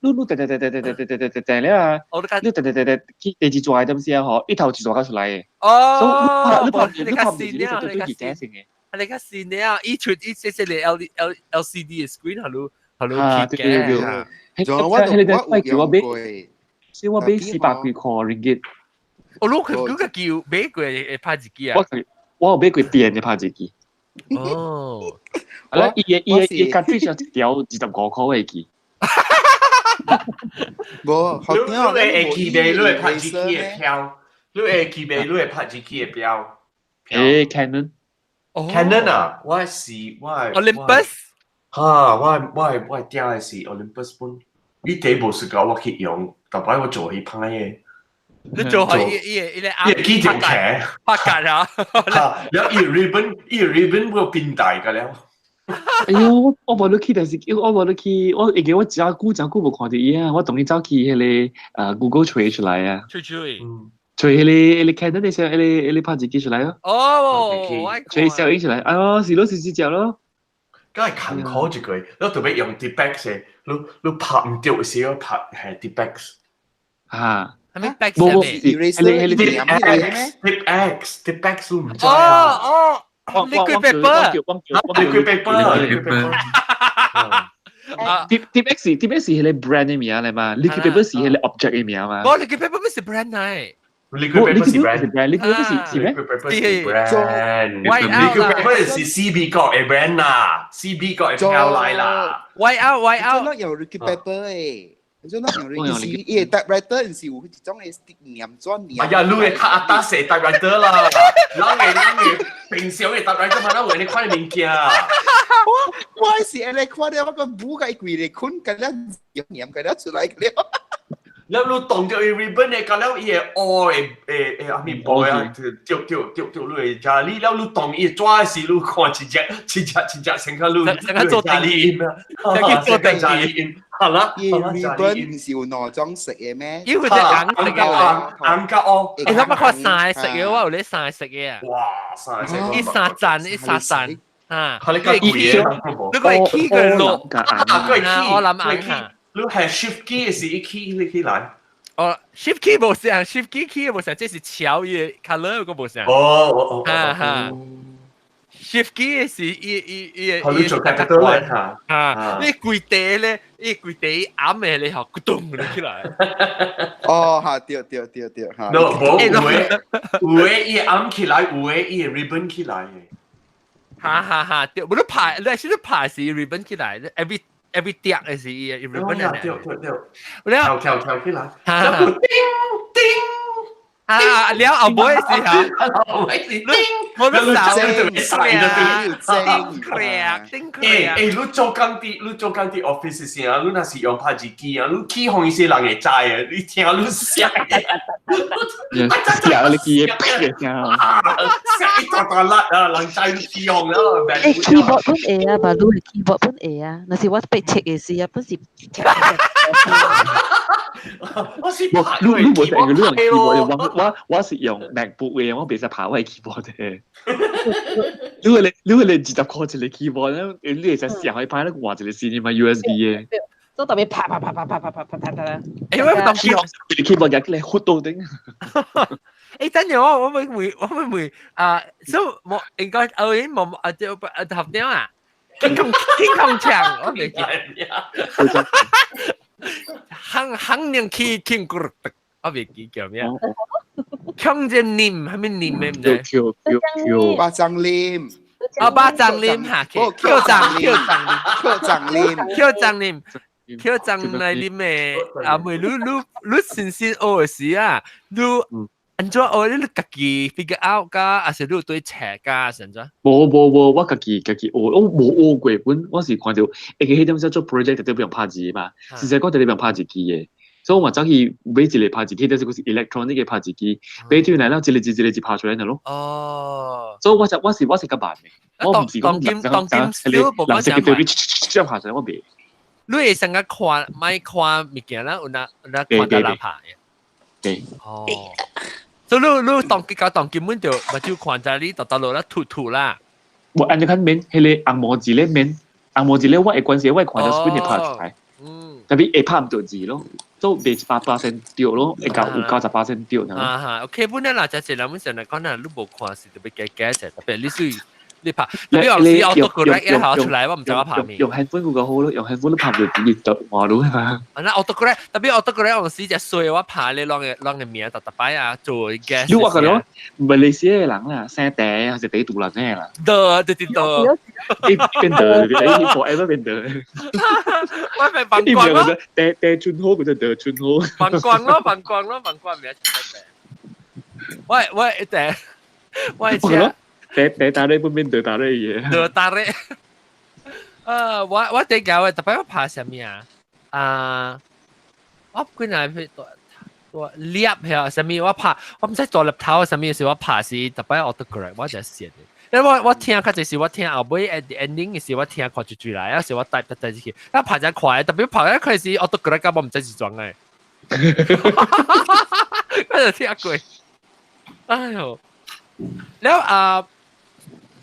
你你，對對對對對對對對對對了啊！你對對對對，去第二轉點先吼，一頭一轉出來的。哦，你拍你你拍你拍你對對性的。你較線了，伊出伊這這個 LCD 的 screen 係咯係咯，啊對對對，仲有我我有用過，所以我買400幾塊 ringgit。哦，你佢佢個叫買過的拍字機啊？我有買過電的拍字機。哦，啊！伊個最少一條25塊的機。無，你會記袂？你會拍字機的票？你會記袂？你會拍字機的票？誒，Canon。 Canon 啊，我是我 Olympus。哈，我訂的是 Olympus 本。你第一無是教我去用，逐擺我做彼歹的。你做係伊伊伊個伊個機就騎，拍格啊！哈，了伊 ribbon 伊 ribbon 會變大個了。哎喲，我無你去電視機，我無你去，我會記我真久真久無看著伊啊！我當伊走去彼個Google 揣出來啊，揣揣，揣彼個彼個 Canon 的聲，彼個彼個拍字機出來咯。哦，揣小影出來，哎喲，是咯是是只咯。梗係勤苦一句，你特別用 T-Bax 的，你拍毋著時，你拍係 T-Bax。啊。係咪 back 冇冇，係係 Tip X 都唔知啊！哦哦，liquid paper， liquid paper，liquid paper。 Tip X 係個 brand 的名嚟嘛，liquid paper 是彼個 object 的名嘛。冇 liquid paper 咪是 brand 嚟。 liquid paper 是 brand，liquid paper 是咩？liquid paper 是 brand。liquid paper 是 CB 國的 brand 啦，CB 國的票來啦。 White out white out。真用 liquid paper 誒。你那用是伊個 typewriter 是有一種的黏紙黏。哎呀，你會較阿達寫 typewriter 啦，人會平常的 typewriter 嘛，哪有你看的物件。我是按呢看了，我個舞共伊規个睏，共了黏共了出來了。了你動著伊 ribbon 的，共了伊會烏會會會啥物布啊？掉掉掉掉落去，遮你了你動伊紙的時，你看一隻一隻一隻成個你成個做定義，成個做定義。係啦，伊 ribbon 毋是有兩種色的咩？伊有隻紅色嘅，紅甲烏。欸，我捌看三個色嘅，我有咧三個色嘅啊。哇，三個色！伊三層，伊三層。啊，係你較貴嘅，你個會起個落，啊，佢會起，我諗硬。你係 shift key 是一 key 你起來。哦，shift key 無相，shift key key 無相，這是調伊 color 個無相。哦哦哦，哈哈。shift key 是伊伊伊伊做 capital 咧嚇。啊，你規地咧，伊規地暗的咧，吼，咕咚起來。哦，哈，對對對對，哈。 no，無有的，有的伊暗起來，有的伊 ribbon 起來的。哈哈哈，對，無你拍，你是你拍是 ribbon 起來，every 點的是伊 ribbon 對對對，跳跳跳起來，哈叮叮，啊，了後尾是嚇，後尾是叮。冇得手，精，叮克叮克。欸欸，你做工佇 office 時啊，你若是用拍字機啊，你起予伊些人會知啊，你聽你寫，寫你記嘅聲啊，寫一大大粒啊，人知你起予啦。欸，keyboard 本會啊，把你的 keyboard 本會啊，若是我被切的時啊，本是。我是無，你無是用你用 keyboard，我是用 MacBook 嘅，我袂使拍我的 keyboard 嘅。你個20塊一個 keyboard，你會使寫去拍，你換一個新的嘛 USB 嘅。都特別啪啪啪啪啪啪啪啪啪啪。欸，我當機 keyboard 入嚟活到頂。欸，等陣我會啊，所以我應該我已經冇啊，就啊頭點啊，天空牆，我未記。行行年去聽歌，我未記叫咩？형제님係咪念嘅唔知？Q Q Q 巴掌林，啊巴掌林嚇，Q 掌 Q 掌 Q 掌林，Q 掌林，Q 掌來林嘅啊，妹你你你先先學嘅時啊，你按怎學？你家己 figure out 㗎，還是你對冊㗎？是按怎？無無無，我家己學，我無學過本，我是看著，會記彼點做 project 特別用拍字嘛，實際講特別用拍字機嘅。所以我走去買一個拍字機，就是個是 electronic 嘅拍字機，買轉來了一個字一個字拍出來咯。哦。所以我是較慢嘅，我毋是講當今當今人識嘅對你這樣拍出來，我袂。你會成日看，莫看物件啦，有哪有哪看到人拍嘅。對。哦。所以你當結當根本就目睭看在你沓沓落啦，突突啦。我按呢款免，彼個紅毛字咧免，紅毛字咧我會關係，我會看到 screen 會拍出來。特別會拍毋著字咯，都袂100%對咯，會到有90%對。啊哈，OK，本來啦，就係咱們成日講啦，你無看是特別加加者，特別你是你拍，你有時 auto correct 一下出來，我毋知我拍咩。用 handphone 更較好咯，用 handphone 你拍毋著字就換咯嘛。啊，那 auto correct，特別 auto correct 有時隻衰我拍你攏個名，逐逐擺啊做 guess。你我講咯，馬來西亞人啦，姓鄭還是鄭杜蘭嘅啦？對對對對。伊變得，伊 forever 變得。我咪扮慣咯。鄭鄭春好，佢就鄭春好。扮慣咯，扮慣咯，扮慣名。喂喂，鄭，喂，請。鄭鄭打咧，本變鄭打咧嘢。鄭打咧。我頂個特別我拍啥物啊？啊，我幾若去大大粒係啥物？我拍我毋知大粒頭啥物時，我拍是特別 auto correct，我就寫嘅。因為我聽較濟是我聽後尾 at the ending 嘅時，我聽看一句來，有時我 type 得入去，一拍真快，特別拍一開始 auto correct 我毋知是怎嘅。我就聽過。哎喲，了啊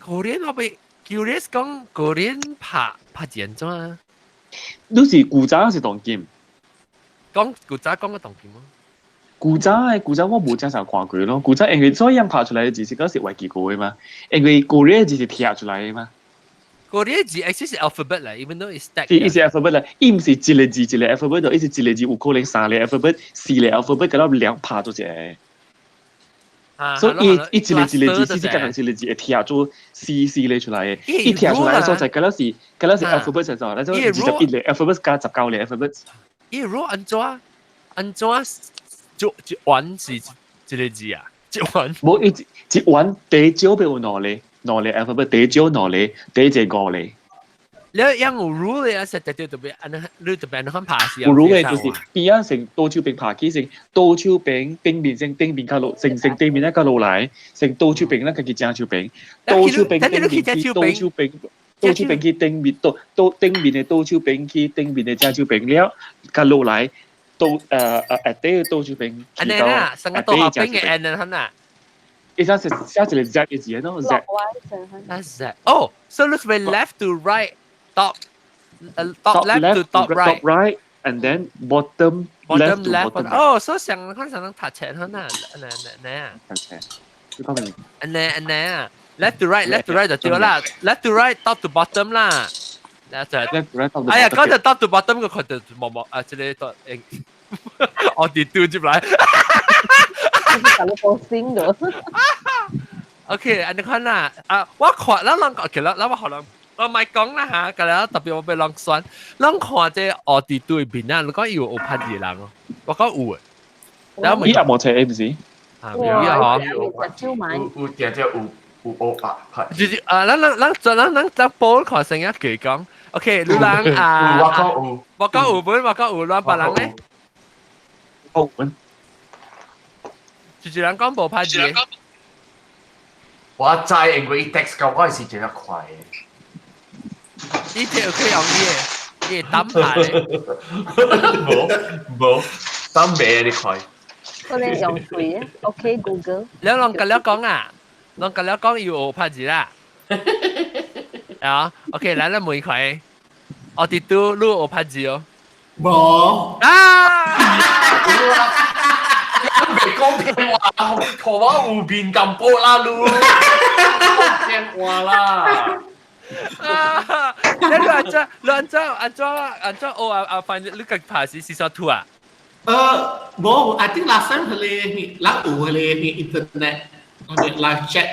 ，Korean 我被 curious 講 Korean 拍拍字怎啊？你是古早還是當今？講古早講個當今咯。古早嘅古早我無真常看過咯。古早因為所以人拍出來嘅字是嗰是外國嘅嘛，因為 Korean 字是貼出來嘅嘛。 Korean 字 actually 是 alphabet 嚟，even though it's stacked。是，伊是 alphabet 嚟，伊毋是一個字一個 alphabet，伊是一個字有可能三個 alphabet、四個 alphabet，佮兩拍做一個。所以伊一個一個字，四四個一個字會貼做四四個出來嘅。伊貼出來嘅所在，敢若是敢若是 alphabet 就做，那種21個 alphabet 加19個 alphabet。伊如按怎按怎就一彎是一個字啊？一彎。無伊一彎第少要有兩個，兩個 alphabet，第少兩個，第一個五個。你樣有 rule 嘅，實特別特別，按你特別按款拍是。有 rule 嘅就是邊仔成倒手邊拍起，成倒手邊頂面先頂面較落，成成頂面咧較落來，成倒手邊咧家己正手邊，倒手邊頂面去倒手邊，倒手邊去頂面倒倒頂面嘅倒手邊去頂面嘅正手邊了，較落來倒下底倒手邊去到下底正手邊嘅 N 啊，伊寫寫一個 Z 嘅字喏 Z。啊 Z，哦，so looks by left to right。Top, top left to top right. Top right, and then bottom bottom left to left. bottom. 哦，所以上看上能讀冊可能，那那那。讀冊，你講明。那那 left to right, left to right 就對啦，left to right, top to bottom 啦。 left to right, top to 哎呀，講到 top to bottom 個看到冇冇啊，這個都我哋丟入來。搞到好新的。 OK，按呢看啦，啊，我看咱人其實咱我可能。我咪講啦嚇，個啦特別我俾人選，咱看這奧地對面啊，你講有有拍字人哦，我講有誒。伊也無冊 M 是？啊，有啊，有有定定有有學拍拍字。就是啊，咱咱咱咱咱咱報看聲一句講，OK，你人啊，有我講有，我講有本，我講有，咱別人咧，有本。就是人講無拍字。我知，因為伊 text 到我是真快的。伊這有可以用伊的，伊的膽拍咧。無無，膽袂你快。可能用嘴啊，OK Google。你攏甲了講啊，攏甲了講伊有拍字啦。啊，OK，來咱問佢，我哋都你有拍字哦。無。啊！別講騙話，可我有面咁波啦，你講騙話啦。啊！你按怎你按怎按怎按怎學啊啊！反正你個拍是是啥圖啊？無，I think last time 佢哋咱有佢哋 internet，我哋 live chat，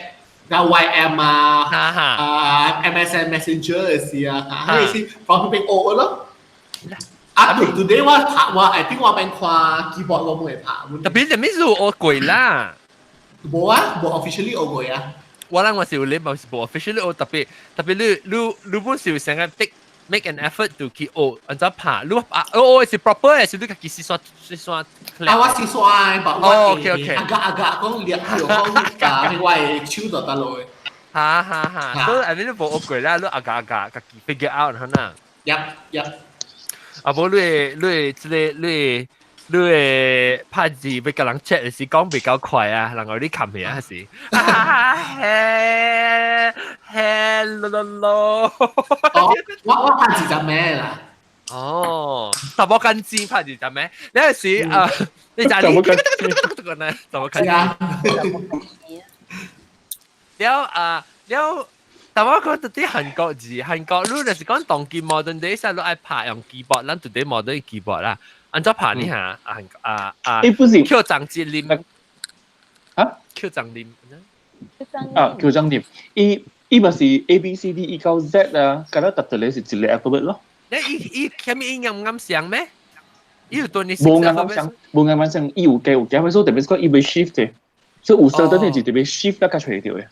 加 YM 啊，啊 MSN Messenger 嘅事啊，佢哋是方便學咯。啊，today 我拍我，I think 我邊看 keyboard 我冇會拍。特別係咩事學過啦？無啊，無 officially 學過啊。我諗我是有禮貌是無 officially 學，特別特別你你你本是有成個 take make an effort to 去學，按怎拍？你啊學是 proper 嘅，是你家己試刷試刷。啊，我試刷，但我 agak agak 講掠講啊，我的手就得落。哈哈哈，所以 I mean 你無學過啦，你 agak agak 家己 figure out 可能。 Yep。啊，無你你這個你你會拍字欲共人 chat 時講比較快啊，人家你看起啊是。嘿嘿咯咯咯。我拍字就咩啦？哦，查某牽錢拍字就咩？你係時啊，你就你個呢？查某牽錢。了啊了。但我講到啲韓國字，韓國你就是講當今 modern days 你愛拍用 keyboard，咱 today modern keyboard 啦。按怎拍你嚇？啊啊啊！欸，不是邱張智霖啊？邱張霖啊，邱張霖，伊伊咪是 A B C D E 到 Z 啊，敢若特特咧是一個 alphabet 咯。你伊伊啥物音啱啱相咩？伊有對你無啱啱相，無啱啱相，伊有加有減，所以特別是講伊會 shift 嘅，所以有 certain 嘅字特別 shift 得較揣著嘅。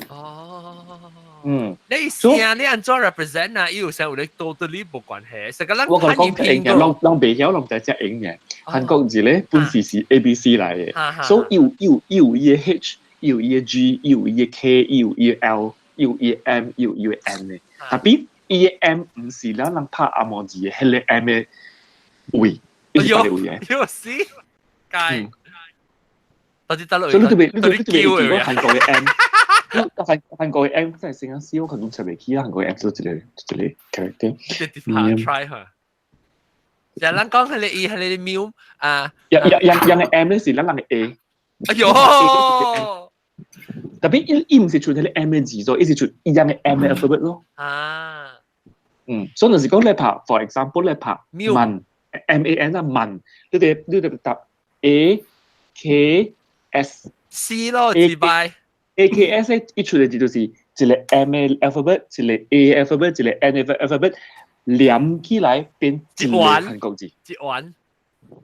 哦。嗯，你聲你按怎 represent 啊？伊有聲有咧 totally 無關係，成個咱我講講英嘅，攏攏袂曉，攏毋知只英嘅。韓國字咧本是是 A B C 來嘅，所以有有有伊個 H，有伊個 G，有伊個 K，有伊個 L，有伊個 M，有伊個 N 嘅。Tapi 伊個 M 毋是咱人拍紅毛字嘅，彼個 M 嘅位，伊是別個位嘅。有死，該，到底得落？所以你特別你特別記過韓國嘅 M。韓韓國嘅 M 真係成日死，我可能出袂起啦。韓國嘅 M 做一個一個 character。你 try 下。就咱講彼個伊彼個喵啊。樣樣樣樣嘅 M 咧是咱人嘅 A。哎喲！ Tapi 伊伊毋是出彼個 M 嘅字做，伊是出一樣嘅 M 嘅 alphabet 咯。啊。嗯，所以就是講你拍，for example 你拍萬 M A N 啊萬，你得你得答 A K S。 C 咯，自敗。 A K S 咧，一出嚟字就是一個 M 嘅 alphabet，一個 A alphabet，一個 N 嘅 alphabet，連起來變一個韓國字。一環。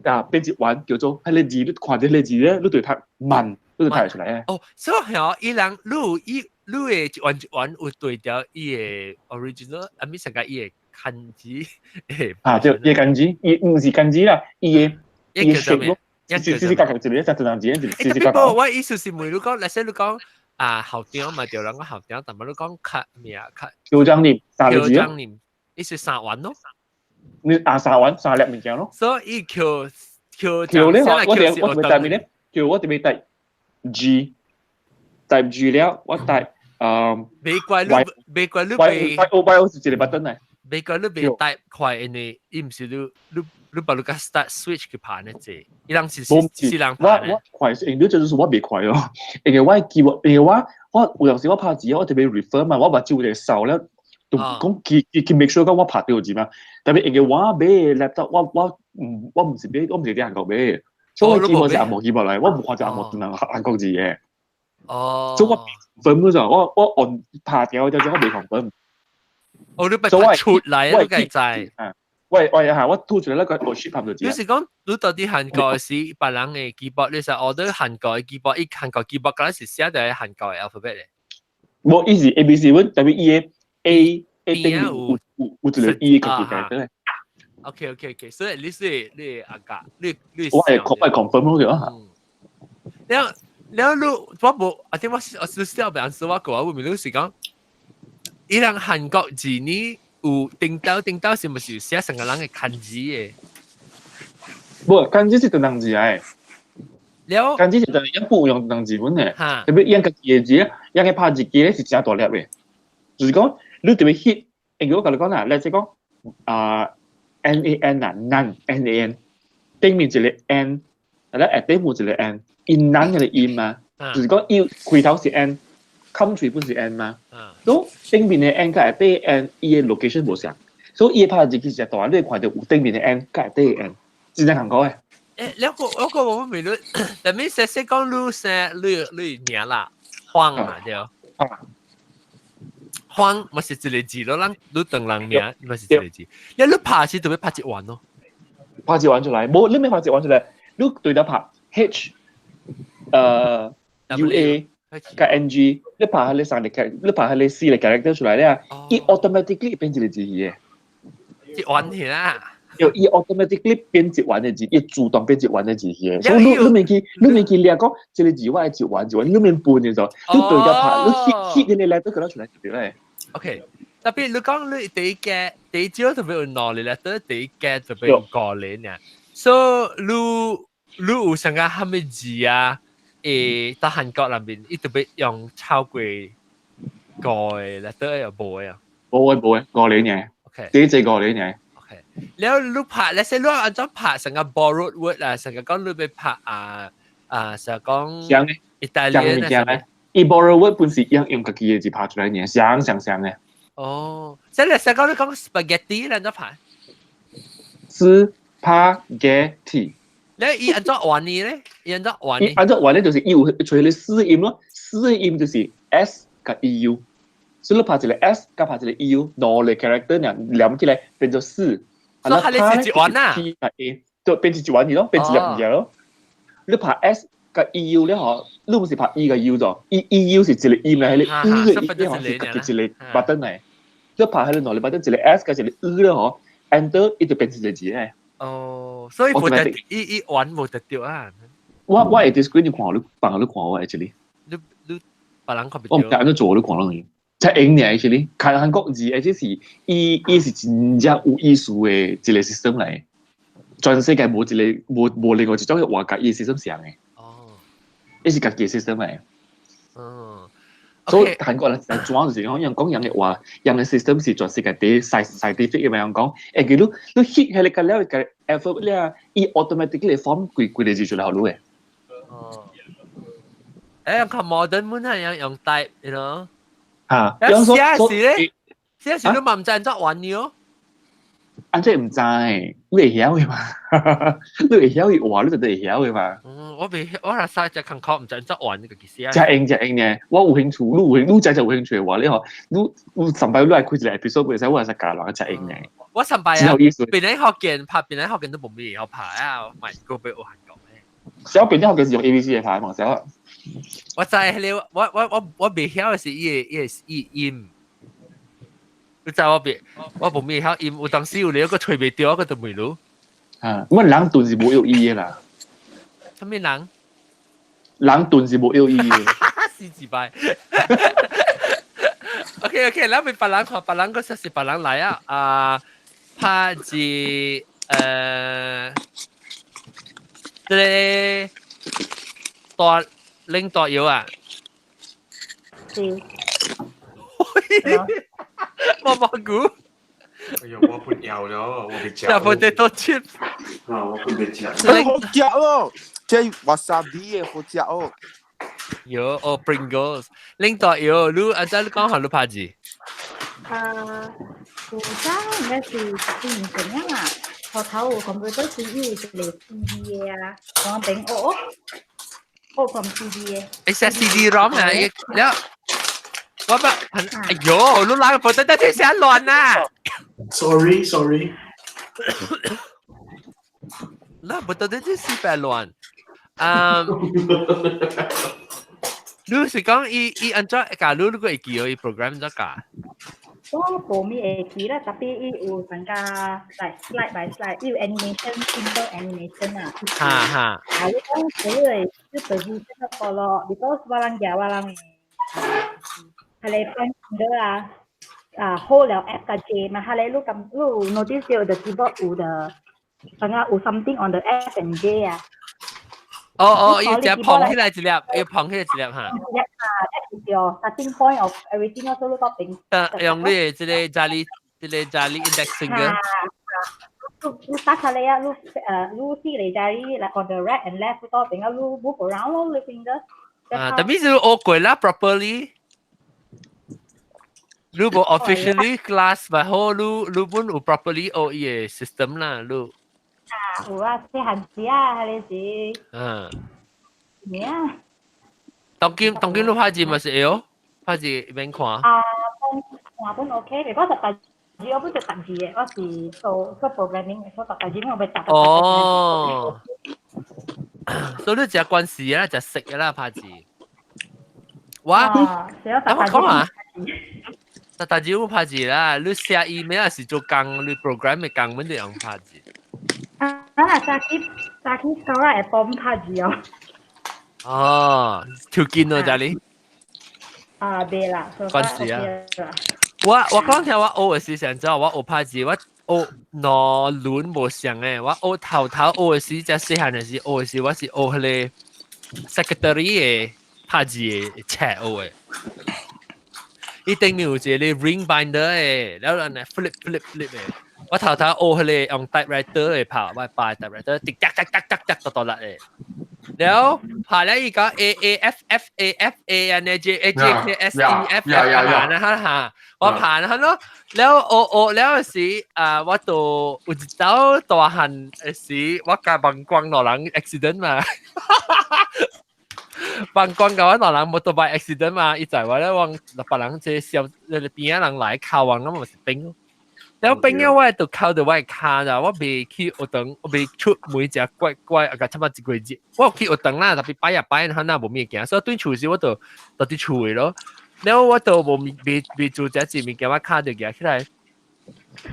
啊，變一環叫做彼個字，你看這個字咧，你就讀萬，你就讀出來。哦，所以嗬，伊人你有伊你會一環一環有對著伊的 original，啊咪成個伊的漢字。啊，對，伊漢字，伊毋是漢字啦，伊的伊的 shape 咯，是是是夾夾一個，一隻字一隻是是夾。不過我意思是問你講，例如你講。啊，校長嘛，對人講校長，但係你講較咩啊？較校長念三個字校長念，伊是三環咯。你啊三環三粒物件咯。所以橋橋橋咧，我我我特別帶咩咧？橋我特別帶 G，type G 了，我帶誒。袂怪你，袂怪你袂。 Y O Y O 是一個 button 嚟。袂怪你袂 type 快，因為伊毋是你你你把你個 start switch 去拍呢隻，伊人是是人我我快是，因為就是我袂快咯，因為我記因為我我有陣時我拍字，我特別 refer 嘛，我目睭有點掃了，就講佢佢佢 make sure 講我拍對字嘛。Tapi 因為我買 laptop，我我唔我毋是買，我毋是佇韓國買，所以我基本是紅毛機來，我無看著紅毛韓國字嘅。所以我分嗰陣，我我按拍掉就我未confirm。哦，你捌出來啊？你計知？喂喂嚇！我吐出來那個我 ship 拍就知。你是講你到底韓國是別人嘅 keyboard，你是 order 韓國嘅 keyboard，伊韓國 keyboard 敢若是寫佇韓國嘅 alphabet 咧？無伊是 A B C 阮特別伊个 A A 頂面有一個 E 家己嘅咧。 OK，所以你是阿家，你我會 confirm 咯對啊。了了你我無，啊點我是小病是我講，我問你是講，伊人韓國字呢有頂頭頂頭是毋是寫成個人嘅漢字嘅？無，漢字是唐人字來。了漢字是唐人不用唐字本嘅，特別伊家己嘅字，伊個拍字機咧是誠大粒嘅，就是講你特別 hit，因為我共你講啦，你即講啊 N A N 啊，nan N A N，頂面一個 N，啊咧下底冇一個 N，伊 nan 嗰個音嘛，就是講伊開頭是 N，冚嘴本是 N 嘛，所以頂面嘅 N 佮下底 N，伊嘅 location 無相，所以伊拍字機實大，你會看到有頂面嘅 N 佮下底嘅 N，真正韓國嘅。誒，你個我個我問你，但係說說講你聲你名啦，黃嘛對？黃嘛是一個字咯，咱你當人名嘛是一個字。你拍是特別拍一彎咯，拍一彎出來，無你免拍一彎出來，你對得拍 H，U A 佮 N G，你拍彼三個，你拍彼四個 character 出來咧，伊 automatically 變一個字嘅。一彎去啦。有伊 automatically 變一彎的字，伊自動變一彎的字去。所以你免去，你免去掠講這個字我愛一彎一彎，你免分嘅就，你對著拍，你 hit hit 嗰個 letter 佢出來就對咧。 OK，特別你講你第一個第一招特別有兩個 letter，第一個特別有五個呢。所以你有啥個蝦米字啊？誒，到韓國那邊，伊特別用超過五個 letter 又無啊？無嘅無嘅，五個呢。 OK，第一隻五個呢。了你拍，你說你按怎拍成個 borrowed word 啊，成個講你欲拍啊啊，成個講像嘅，意大利物件咧，伊 borrow word 本是用用家己嘅字拍出來嘅，像像像嘅。哦，即係成個你講 spaghetti 你按怎拍？ spaghetti。你伊按怎玩呢咧？伊按怎玩呢？伊按怎玩咧？就是伊有揣個四音咯，四音就是 S 佮 E U，所以你拍一個 S 佮拍一個 E U，兩個 character 呢連起來變做四。所以係你是一彎啊？P 佮 A 就變成一彎去咯，變一粒物件咯。你拍 S 佮 E U 咧嗬，你毋是拍 E 佮 U 咗？E E U 是一個音嚟，彼個 E 嘅音嗬是家己一個 button 嚟。你拍彼個兩個 button，一個 S 佮一個 E 咧嗬，enter 伊就變成一個字咧。哦，所以無得伊伊玩無得著啊！我會啲 screen 你看，你放你看我 actually。你別人看袂我毋知按怎做，你看攏去。才用呢，actually，看韓國字，而且是伊伊是真正有意思的一個 system 來。全世界無一個無無另外一種話佮伊 system 像的。哦。伊是家己 system 來。所以韓國人來怎就是講，用講人的話，人的 system 是全世界第一 scientific 嘅嘛，樣講，欸，佢你你 hit 彼個了個 alphabet 了，伊 automatically form 規規個字出來予你的。哦。欸，較 modern 滿係用用 type，you know？嚇，寫時咧，寫時你嘛毋知按怎玩呢哦。按怎毋知？你會曉的嘛？你會曉伊話，你就會曉的嘛。嗯，我未，我若使只看考，毋知按怎玩呢個其實。真用真用呢，我有興趣，你有興，你真正有興趣的話，你吼，你你上擺你來開一個 episode，袂使我會使教人真用呢。我上擺啊，檳城福建拍檳城福建都無咩會曉拍啊，咪個欲學韓國咩？小檳城福建是用 A B C 的拍嘛，小。我知彼個，我未曉的是伊個伊音。你知我別，我無咩曉音，有當時有兩個揣袂著，我就問你。啊，我人頓是無有意的啦。啥物人？人頓是無有意的。死字拜。OK OK，咱俾別人看，別人嗰時是別人來啊。啊，拍字這個大領大藥啊。是。毛毛菇。哎呦，我不要了，我袂食。食 potato chips。啊，我不袂食。好食哦，這 wasabi 的好食哦。有哦，Pringles。領大藥，你按怎你講下你拍字？啊，古早應該是十年前啊嘛，學頭有 computer 是有一個 CD 的啊，我頂學學學from CD 的。欸，是 CD-ROM 啊，了。我不，哎呦，你哪個 potato chips 寫亂啊？Sorry sorry。那 potato chips 四百亂。嗯。你是講伊伊按怎教你，你個會記哦？伊 program 怎教？我無咪會記啦，特別伊有參加 like slide by slide，伊有 animation，simple animation 啊。哈哈。啊，你講所以你就是這個 follow，because 我人夾我人係你分到啊，啊 hold 了 F 加 J 嘛，係你你咁你 notice 到 the keyboard 有的，剛剛有 something on the F and J 啊。哦哦，伊只捧起來一粒，伊捧起來一粒哈。一啊，一條 starting point of everything 我都到頂。用你的這個查理，這個查理 index finger。你你打出來啊，你你四個查理 like on the right and left 到邊啊，你 move around 咯，你 finger。啊，特別是學過啦，properly。你無 officially class 咪好，你你本有 properly 學伊個 system 啦，你。啊，有啊，細漢時啊，彼個時。嗯。咩啊？當今當今你拍字嘛是會哦，拍字免看。啊，本看本 OK，我讀大字我本做讀字的，我是做做 programming 的，所以讀大字我袂讀。哦。所以你食關係啦，食食的啦，拍字。我，等我講啊。讀大字有拍字啦，你寫 email 是做工，你 program 的工，阮就用拍字。啊，早起早起早會幫拍字哦。哦，條件咯，就你。啊，袂啦，關事啊。我我講聽我學的時陣，之後我學拍字，我學兩輪無相的，我學頭頭學的時，才細漢的時學的時，我是學彼個 secretary 的拍字的冊學的。伊頂面有一個 ring binder 的，然後按呢 flip flip flip 的。我頭頭學彼個用 typewriter 的拍，我拍 typewriter，滴滴滴滴滴滴到到力的。然後拍了伊講 A A F F A F A 按呢 J A J K S E F F 拍呢哈哈，我拍呢咯。然後學學了時啊，我就有一晝大漢的時，我共望光兩人 accident 嘛。望光共我兩人 motorbike accident 嘛，伊載我咧往別人這小邊仔人來敲我，咁咪是冰咯。然後冰了我就敲到我的跤啦，我袂去學堂，我袂出門食怪怪，啊，差不多一個月。我有去學堂啦，特別擺啊擺，可能無物件，所以轉厝時我就就佇厝的咯。然後我就無未未做這隻物件，我跤就舉起來，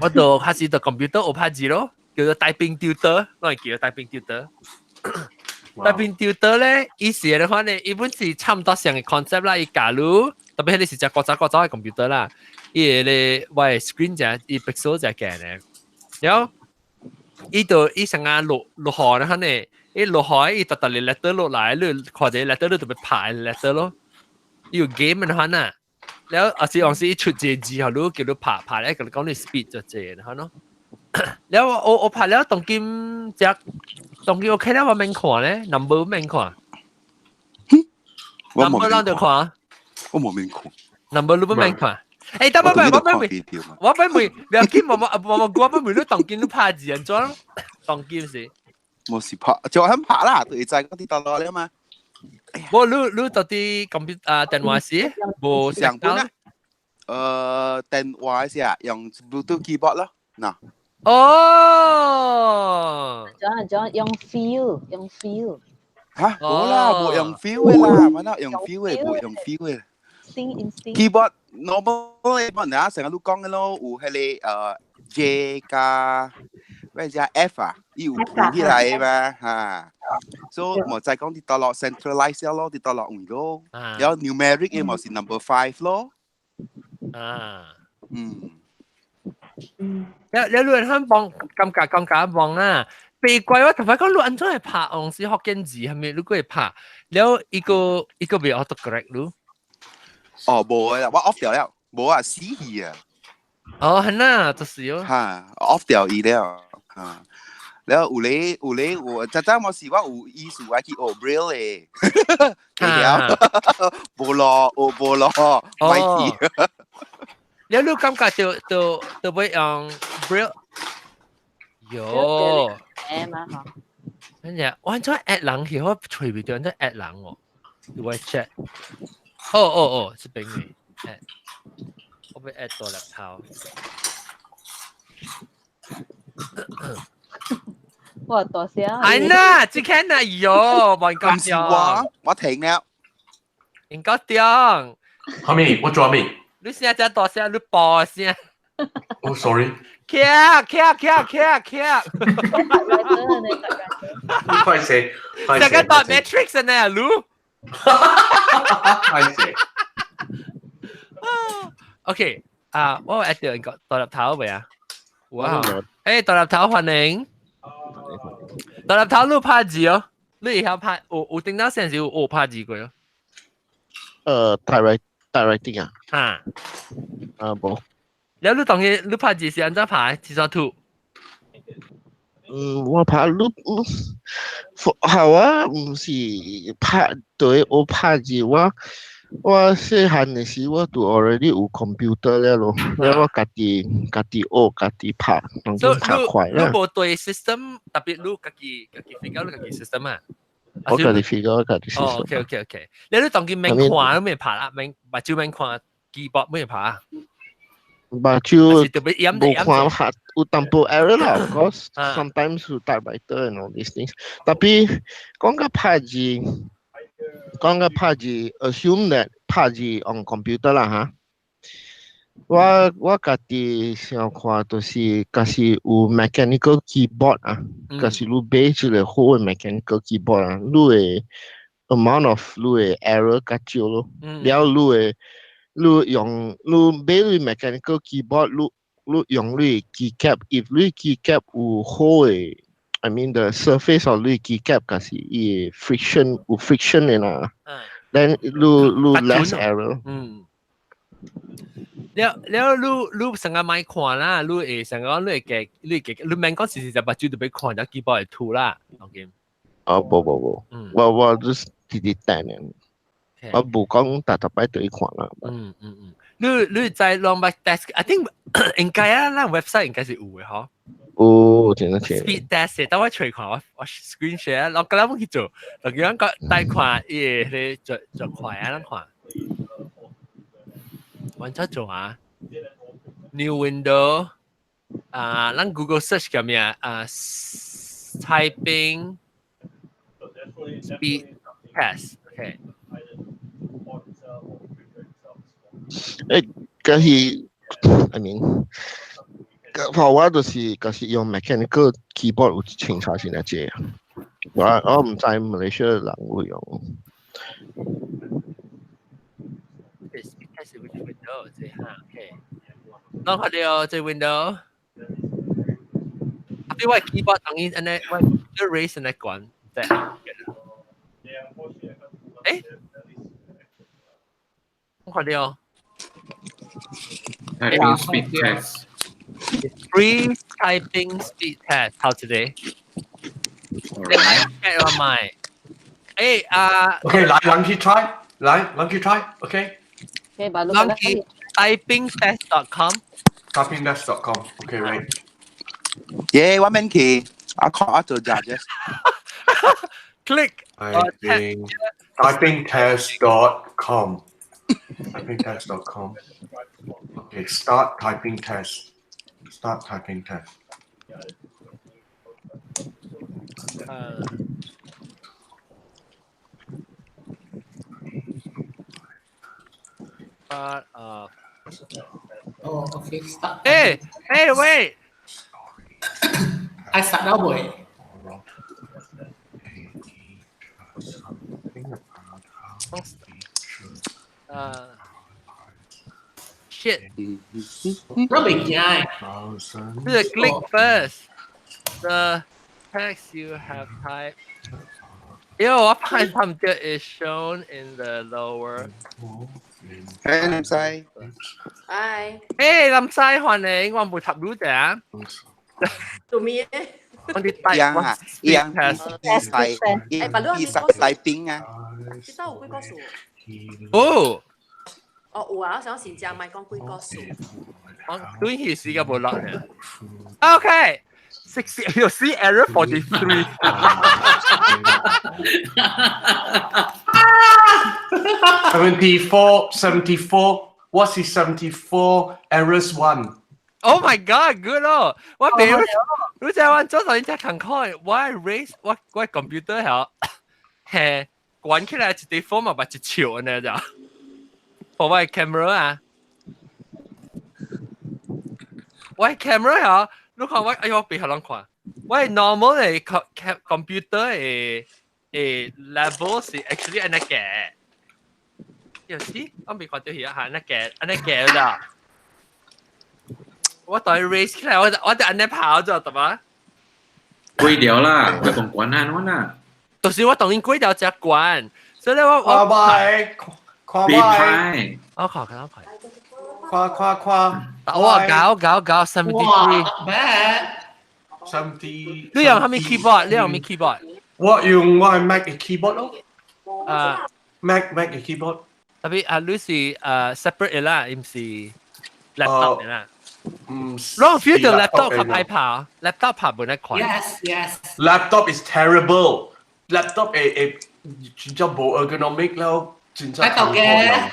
我就開始就 computer 學拍字咯，叫做 typing tutor，我會叫 typing tutor。typing tutor 咧，伊是的話咧，伊本是差毋多相的 concept 啦，伊假如特別彼個是隻古早古早的 computer 啦，伊個咧我的 screen 只伊 pixel 只鏡咧，然後伊就伊成日落落雨咧，可能伊落雨伊特特嚟 letter 落來，你看者 letter 你就欲拍 letter 咯，伊有 game 的款啊，然後啊是有時伊出一個字，予你叫你拍拍咧，共你講你 speed 就濟的款咯。然後我我拍了當今隻當今 OK 了，我免看咧，number 免看。number 攏著看。我無免看。 number 你不免看。欸，等等我欲問，我欲問，不要緊，我我我我欲問你當今你拍字按怎？當今是？無是拍，就肯拍啦，就會知講佇佗落了嘛。無，你你到底 computer 啊電話是？無上本啊？電話是啊，用 Bluetooth keyboard 咯，嗱。哦。怎怎用 feel 用 feel。嚇，無啦，無用 feel 的啦，我哪用 feel 的，無用 feel 的。 Instinct。 Keyboard normal 的，我陣成日都講的咯，有彼個J 加咩只 F 啊，伊有盤起來的嘛，嚇。所以無知講佇佗落 centralize 咯，佇佗落位咯。然後 numeric 的嘛是 number five 咯。啊。嗯。你你你肯幫感覺感覺望啊？奇怪，我頭先講你按怎會拍，往時福建字係咪？你過會拍，了伊個伊個袂 auto correct 你？哦，無啊，我 off 掉了，無啊，死去啊。哦，係啦，就是哦。嚇，off 掉伊了，嚇。了有咧有咧有，早早我是我有意思我去學 Braille 的，對了，無咯，學無咯，歹去。了你感覺就就就會用 Braille？喲。誒嘛嗬。跟住我按怎 add 人去，我揣袂著按怎 add 人哦。我 chat。哦哦哦，這邊的 add，我欲 add 多粒頭。哇，大聲！哎呐，這看呐，喲，蠻唔是我，我停了。應該點？後面我做咩？你聲真大聲，你播聲。哦，sorry。卡卡卡卡卡。快寫，快寫。這個打 Matrix 呢，擼。快寫。 OK，啊，我一定個獨立頭未啊？哇！誒，獨立頭歡迎。獨立頭你拍字哦，你會曉拍？有有頂到先是有拍字過哦。 Typewriting 啊？嚇。啊，無。了你當然你拍字是按怎拍？是怎吐？嗯，我拍你，好啊，毋是拍對我拍字，我細漢的時我就 already 有 computer 了咯，了我家己家己學家己拍，當然較快啦。你無對 system，特別你家己家己 figure 你家己 system 啊？我家己 figure 家己 system。哦，OK。你當佢免看都免拍啦，免目睭免看 keyboard 免拍啊？目睭無看下有淡薄 error 啦，of course sometimes 有 typewriter and all these things。特別講個拍字，講個拍字，assume that 拍字 on computer 啦嚇。我家己想看就是假是有 mechanical keyboard 啊，假是你買一個好的 mechanical keyboard 啊，你會 amount of 你的 error 較少咯。了你會你用你買你 mechanical keyboard，你用你 keycap，if 你 keycap 有好的，I mean the surface of 你 keycap 假是伊 friction 有 friction 的啦，then 你 less error。嗯。了了，你你成日莫看啦，你會成個你會記，你會記，你免講時時就目睭就欲看咗 keyboard 會吐啦，OK。哦，無無無，我就是直直等的，我無講逐逐擺對看啦。嗯嗯嗯，你你在攏捌 test，I think 應該啊，咱 website 應該是有的嗬。有，真的真。 Speed test，等我揣看，我 screen share，我今日去做，就叫人講帶看，伊會做做快啊，咱看。揾出做啊？New window 啊，咱 Google search 叫咩啊？Typing speed test，OK。誒，可是，I mean，我就是用 mechanical keyboard 有清楚先來這。我毋知馬來西亞人有用。開始 window 這哈，OK。啷看到這 window？啊，比我 keyboard 當然按呢，我 raise 按呢關，對。誒，我看到。 Typing speed test. Free typing speed test 頭一個。你買我買。誒啊。 OK，來，人去 try，來，人去 try，OK。 Monkey typingtest.com typingtest.com OK right 耶，我免去，我看我做 judges。 Click typing typingtest.com typingtest.com Okay, start typing test. Start typing test. Part of Oh, okay, start. Hey, hey, wait. I start now, boy. Shit. 我未驚。 The click first. The text you have typed. Yo, 我拍拍唔到 is shown in the lower. 誒，林西。 Hi。誒，林西歡迎，我冇插你啫。做咩？我啲帶樣啊，樣 test。伊帶兵啊。這道有幾個數？哦。哦，有啊，我想先正咪講幾個數。我短期時間冇落呢。OK。60 you see error 43. 74, 74. What's his 74 errors one? Oh my god, good 咯！我俾你知我早上只看看，我 raise 我我 computer 係係關起來一啲 phone 嘛，把一笑呢就，我嘅 camera 啊，我 camera 啊，你看我，哎呦，別學人看，我 normal 嘅 computer 嘅 level 是 actually 按呢個，有時我未看到佢啊，按呢個，按呢個咋。我當 raise 起來，我就按呢跑咗，得嘛？過掉啦，佢同關下我啦。就是我當然過掉只關，所以咧我我看看別我看看看，看看看，我搞搞搞 73。 70。你用啥物 keyboard？你用咩 keyboard？我用我係 Mac 嘅 keyboard 咯。啊，Mac 嘅 keyboard。特別啊，你是separate 嘅啦，唔是 laptop 嘅啦。嗯，我 feel 到 laptop 較歹拍，laptop 拍無那快。 Yes. Laptop is terrible. Laptop 會真正無 ergonomic 了，真正。豆嘅。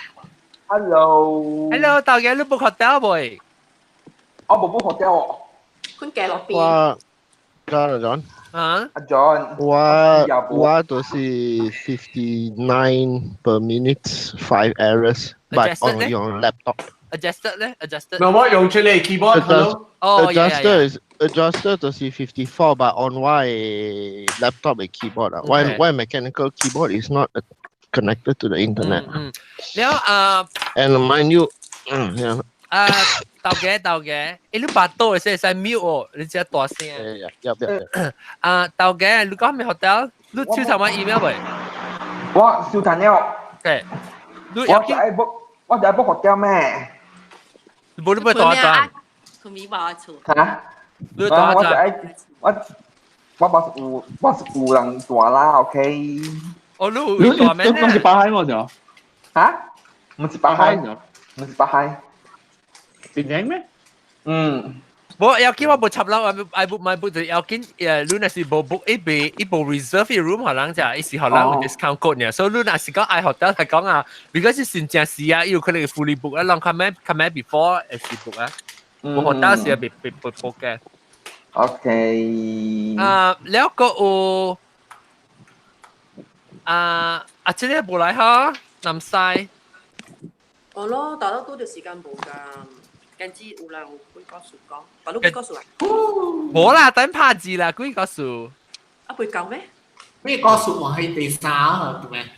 Hello。 Hello，豆嘅，你 book hotel 未？我冇 book hotel 喎。困記落邊？我加啦 John。啊？阿 John。我就是 59 per minute five errors, but on your laptop. Adjusted 咧？Adjusted。那我用這個 keyboard hello。哦，adjuster is adjuster 就是 54, but on 我 laptop 的 keyboard 啊，我 mechanical keyboard is not connected to the internet。嗯，了啊。 And mind you，嗯，yeah。啊，豆嘅豆嘅，欸，你把刀會使 mute 哦，你只大聲。要要要。啊，豆嘅，你講咩 hotel？你收到我 email 未？我收到了。對。我就愛 book，我就愛 book hotel 咩？無你要多少？佢咪話厝。嚇？你多少？我就愛我我是有我是有人住啦，OK。哦，你你你你是巴海我就？嚇？唔是巴海，唔是巴海。邊影咩？嗯。無要緊，我無插啦，我愛 book 買 book 就要緊。你若是無 book 一筆一部 reserve 嘅 room，可能就伊是予人有 discount code 呢。所以你若是講愛 hotel 嚟講啊，如果是新正時啊，有可能 fully book 啊，人較咩 before 會是 book 啊。無 hotel 是未 book 嘅。 OK。啊，了個有啊啊，這個無來哈，南西。哦咯，大家都條時間無㗎。跟住有人有幾個數講，大佬幾個數啊？無啦，等拍字啦，幾個數？啊，未夠咩？咩個數話係第三啊？對咩？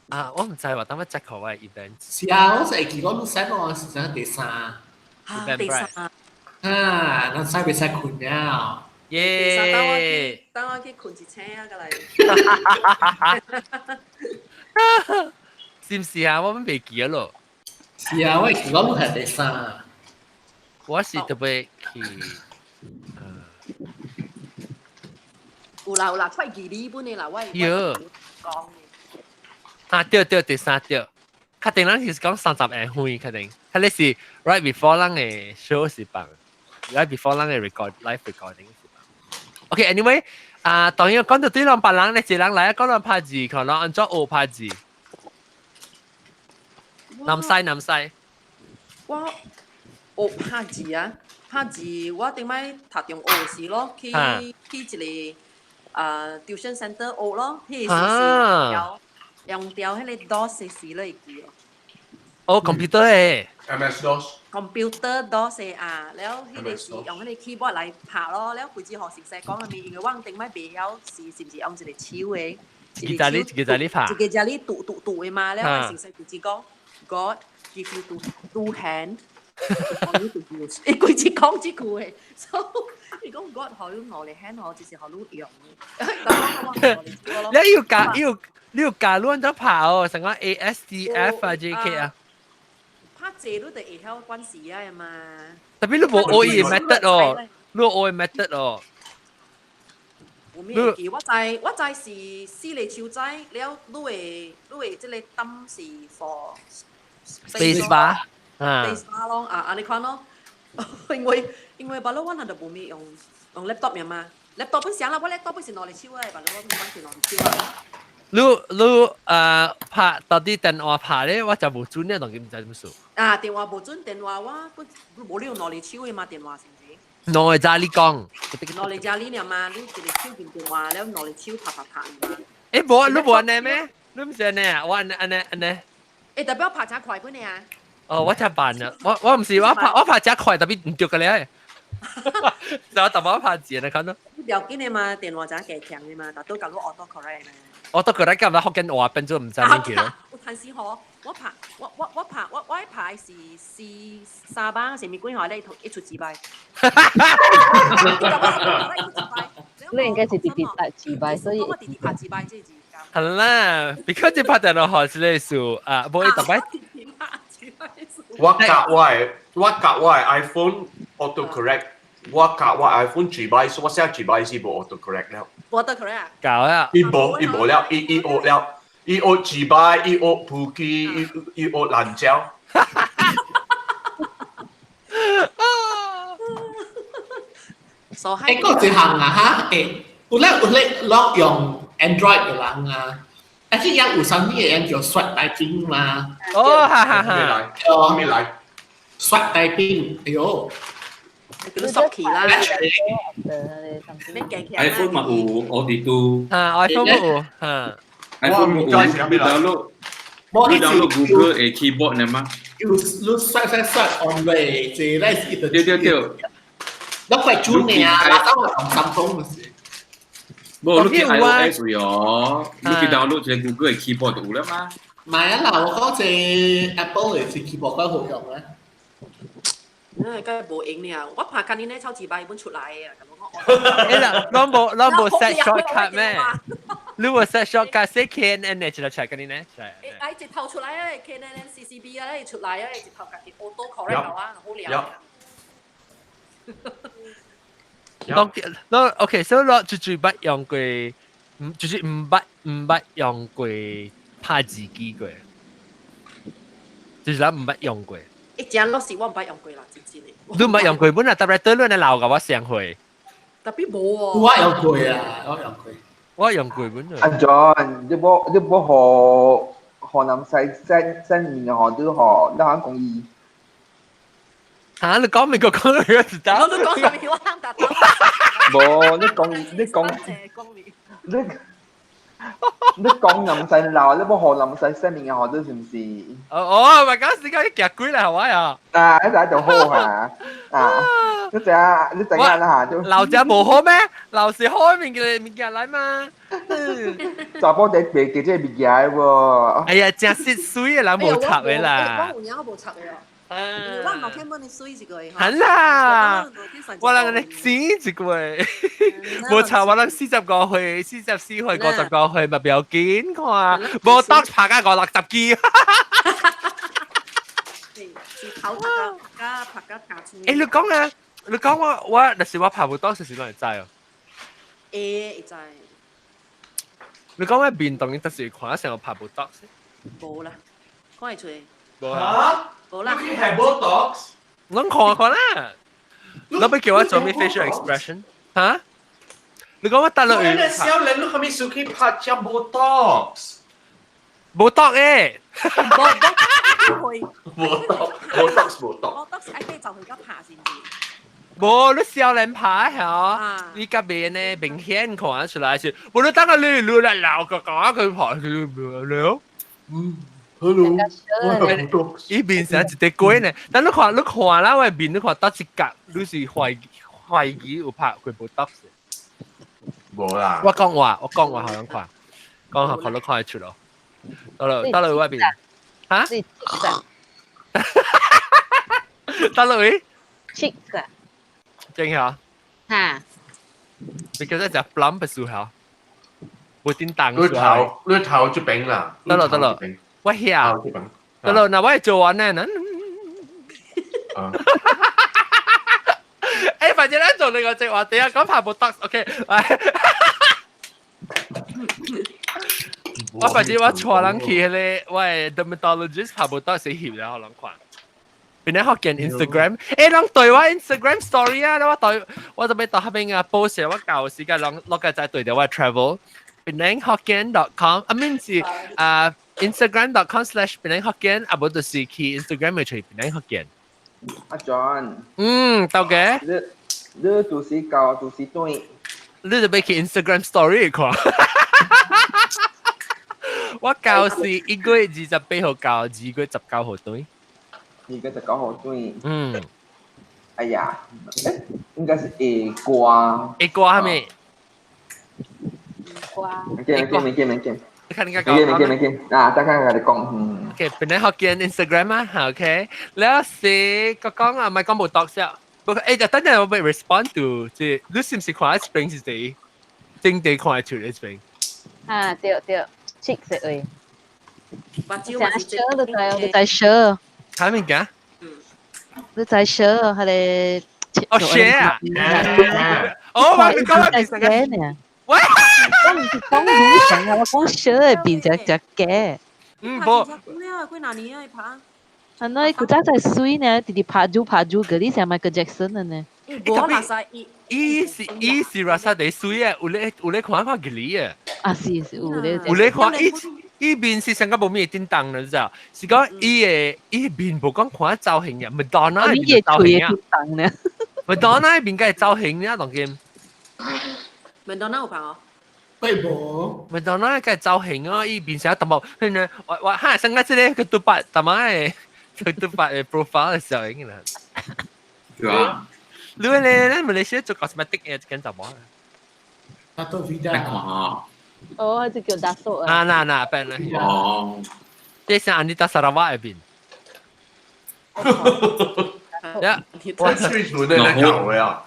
啊，我唔知話，等我 check 下我 event。是啊，我就係記講你 send 我是講第三。嚇，第三。啊，咱使袂使困了？耶！等我去困一醒啊，過來。是唔是啊？我們未記得咯。是啊，我記講你係第三。我是特別去。有啦有啦，出記你本的啦，我有講。啊對對，第三對，確定咱是講30下分，確定。佢哋是 right before 咱嘅 show 是放，right before 咱嘅 record live recording 是放。OK，anyway，啊，當然講到對兩別人咧，一人來講兩拍字，可能按怎學拍字。南西南西。我學拍字啊，拍字我頂擺讀中學時咯，去一個啊 tuition center 學咯，彼個時是用用掉彼個 DOS 時你會記哦。哦，computer 誒。 MS DOS。 computer DOS 啊，了彼個是用彼個 keyboard 來拍咯，了規隻學熟勢講啥物，因為我頂擺袂曉是毋是用一個手的，一個在你一個在你拍，一個在你嘟嘟嘟的嘛，了我熟勢規隻講 God give you two hand for you to use，伊規隻講這句話，所以伊講 God 予你兩個 hand 吼，就是予你用的。你要加你要加亂咗拍哦，成個 A S D F 啊 J K 啊。拍字你就會曉關事啊嘛。特別你無學伊 method 哦，你學伊 method 哦。有咩記？我知是四個手指，了你的這個燈是 for space bar 啊，space bar 咯，啊，按呢款咯。因為別佬我若就無咩用 laptop 嘛，laptop 本想啦，我 laptop 本是兩隻手的，別佬我唔是兩隻手啊。你拍到底電話拍咧，我就無準咧，當佢唔知點數。啊，電話無準，電話我本無你用兩隻手的嘛，電話是毋是？兩個仔你講。兩個仔你爾嘛，你一個手撳電話，了兩隻手拍拍拍嘛。欸，無你無按呢咩？你毋是按呢啊？我按呢按呢按呢。欸，特別我拍真快本呢啊！哦，我真慢啊！我毋是我拍真快，特別毋對個咧。就我特別拍字你看到。不要緊的嘛，電話真加強的嘛，但都搞到 auto correct 嘛。我都覺得今日福建話變做毋知咩叫咯。有陣時嗬，我拍我我我拍我我拍是是三班是咪幾號咧？一出幾擺。你應該是直直拍幾擺，所以我直直拍幾擺這字。係啦，because 你拍電腦學是類似啊，無伊特別。我夾我的 iPhone auto correct，我夾我 iPhone 幾擺，我寫幾擺是無 auto correct 了。無 auto correct 啊？搞啊！伊無了，伊學了，伊學幾擺，伊學普基，伊學辣椒。欸，嗰一項啊哈，欸，有咧攞用 Android 嘅人啊，啊，這樣有啥物會叫 swipe typing 嘛？哦，哈哈哈！哦，咩來？swipe typing，哎喲，叫做 soft 啦。 iPhone 嘛有，我哋都。嚇，iPhone 有嚇。 iPhone 有，你 download，你 download Google 的 keyboard 呢嘛？有你 swipe swipe swipe on 位，這咧是一對對對。你快轉呢啊！我當我用三通是。無，你去 iOS 哦，你去 download 一個 Google 的 keyboard 就有了嘛？唔係啊，嗱，我講這 Apple 的這 keyboard 較好用咧。唉，梗係無用呢，我拍近年咧抽自擺本出來啊，咁我。欸啦，攏無 set shortcut 咩？你無 set shortcut 寫 K N N 的一個出來，近年咧。哎，一頭出來啊，K N N C C B 啊，一出來啊，一頭家己 auto correct 啊，好靚。攏 OK，所以攏就是捌用過，就是毋捌用過拍字機過，就是咱毋捌用過。一正落時我毋捌用過啦，真真的。你毋捌用過，本來特別對你來鬧甲我上回。特別無哦。我用過啊，我用過。我用過本來。阿 John，你無學河南西 send 面學都學，你肯講伊。嚇！你講美國講到一直打。我都講上面我肯答。無，你講你講南西鬧，你無河南西 send 面學都是唔是？哦哦，咪講時間夾鬼啦，係咪啊？啊，你就好嚇，啊，你知影你知影啦嚇，就老者無好咩？老是好面嘅物件來嘛。查某仔白記這物件喎。哎呀，真識水嘅人無插嘅啦。我有影我無插嘅哦。我唔聽問你水一個。係啦，我人你死一個，無插我人45歲、44歲、55歲咪比較緊看，無當拍甲50、60支。是頭拍甲拍甲出。欸，你講啊，你講我，若是我拍無當時時攏會知哦。欸，會知。你講我面當然就是看成我拍無當。無啦，看會出。無啊。無啦。你係 Botox？攏看看啦。你欲叫我做咩 facial expression？嚇？你講我大陸語。你少年，你係咪出去拍只 Botox？ Botox 誒。 Botox，Botox，Botox。 Botox 愛買就去甲拍是毋是？無，你少年拍嚇，你甲面呢明顯看出來是，無你等下你你來鬧個講佢拍了。嗯。Hello，伊面成一塊鬼呢，但你看你看啦，我面你看倒一角，你是懷疑有拍過 Botox？無啦。我講話好人看，講下看都看得出咯。到了外邊，嚇？到了位？七個。正嚇？嚇。你叫做食 plum 嘅時候，無叮當。你頭這邊啦。得了得了。我曉，得咯，那我會做完呢？欸，反正咱做呢個計劃，等下講拍 Botox，OK？我反正我帶人去彼個，我的 dermatologist 拍 Botox 是翕了，予人看。邊個福建 Instagram？欸，人對我 Instagram story 啊，我對，我就欲到彼邊啊 post，我舊時間人落個在對著我 travel。penanghokkien.com，啊，免是啊。instagram.com/penanghokkien，啊，無就是去 Instagram 咪揣檳城福建。阿 John。嗯，到嘅。你就是舊，就是對。你就欲去 Instagram story 看。我舊是1月28號到2月19號對。 2月19號對。嗯。哎呀，應該是下瓜。下瓜係咪？瓜。沒見沒見沒見。你看你沒見沒見沒見，啊，再看看你講，嗯。 OK，本來學見 Instagram 啊，OK，แล้ว是個講啊，唔係講冇讀先。不過誒，等陣我會 respond to 即係你是唔是看 Spring 是地正地看出嚟 Spring？啊，對對，赤色嘅。目睭成 share 都知，你知 share。睇物件？你知 share 係個。哦，share 啊！哦，我你講係假呢？喂，我唔是講女神啊，我講 share 嘅變隻隻假。嗯，無。了，幾若年啊，拍。啊，那古早在水呢，直直拍住拍住，嗰啲像 Michael Jackson 的呢。無垃圾伊。伊是 rasa 地水啊，有咧看看吉利啊。啊是是有咧。有咧看伊伊面是成個無咩叮當啦，你知道？是講伊的伊面無講看造型嘅，麥當娜面造型啊。麥當娜面梗係造型啊，當今。麥當娜有拍哦。喂無。麥當娜梗係造型啊，伊面成淡薄，我我哈，成個這個佢都擺淡薄的，佢都擺的 profile 的造型啦。對啊。你咧，咱馬來西亞做 cosmetic 嘅，緊就冇。 Dato Vida。哦，這叫 Dato 啊。啊，嗱嗱，變啦。哦。這是安妮達沙拉瓦嗰邊。呀，我嘴唇咧咧搞嘅啊。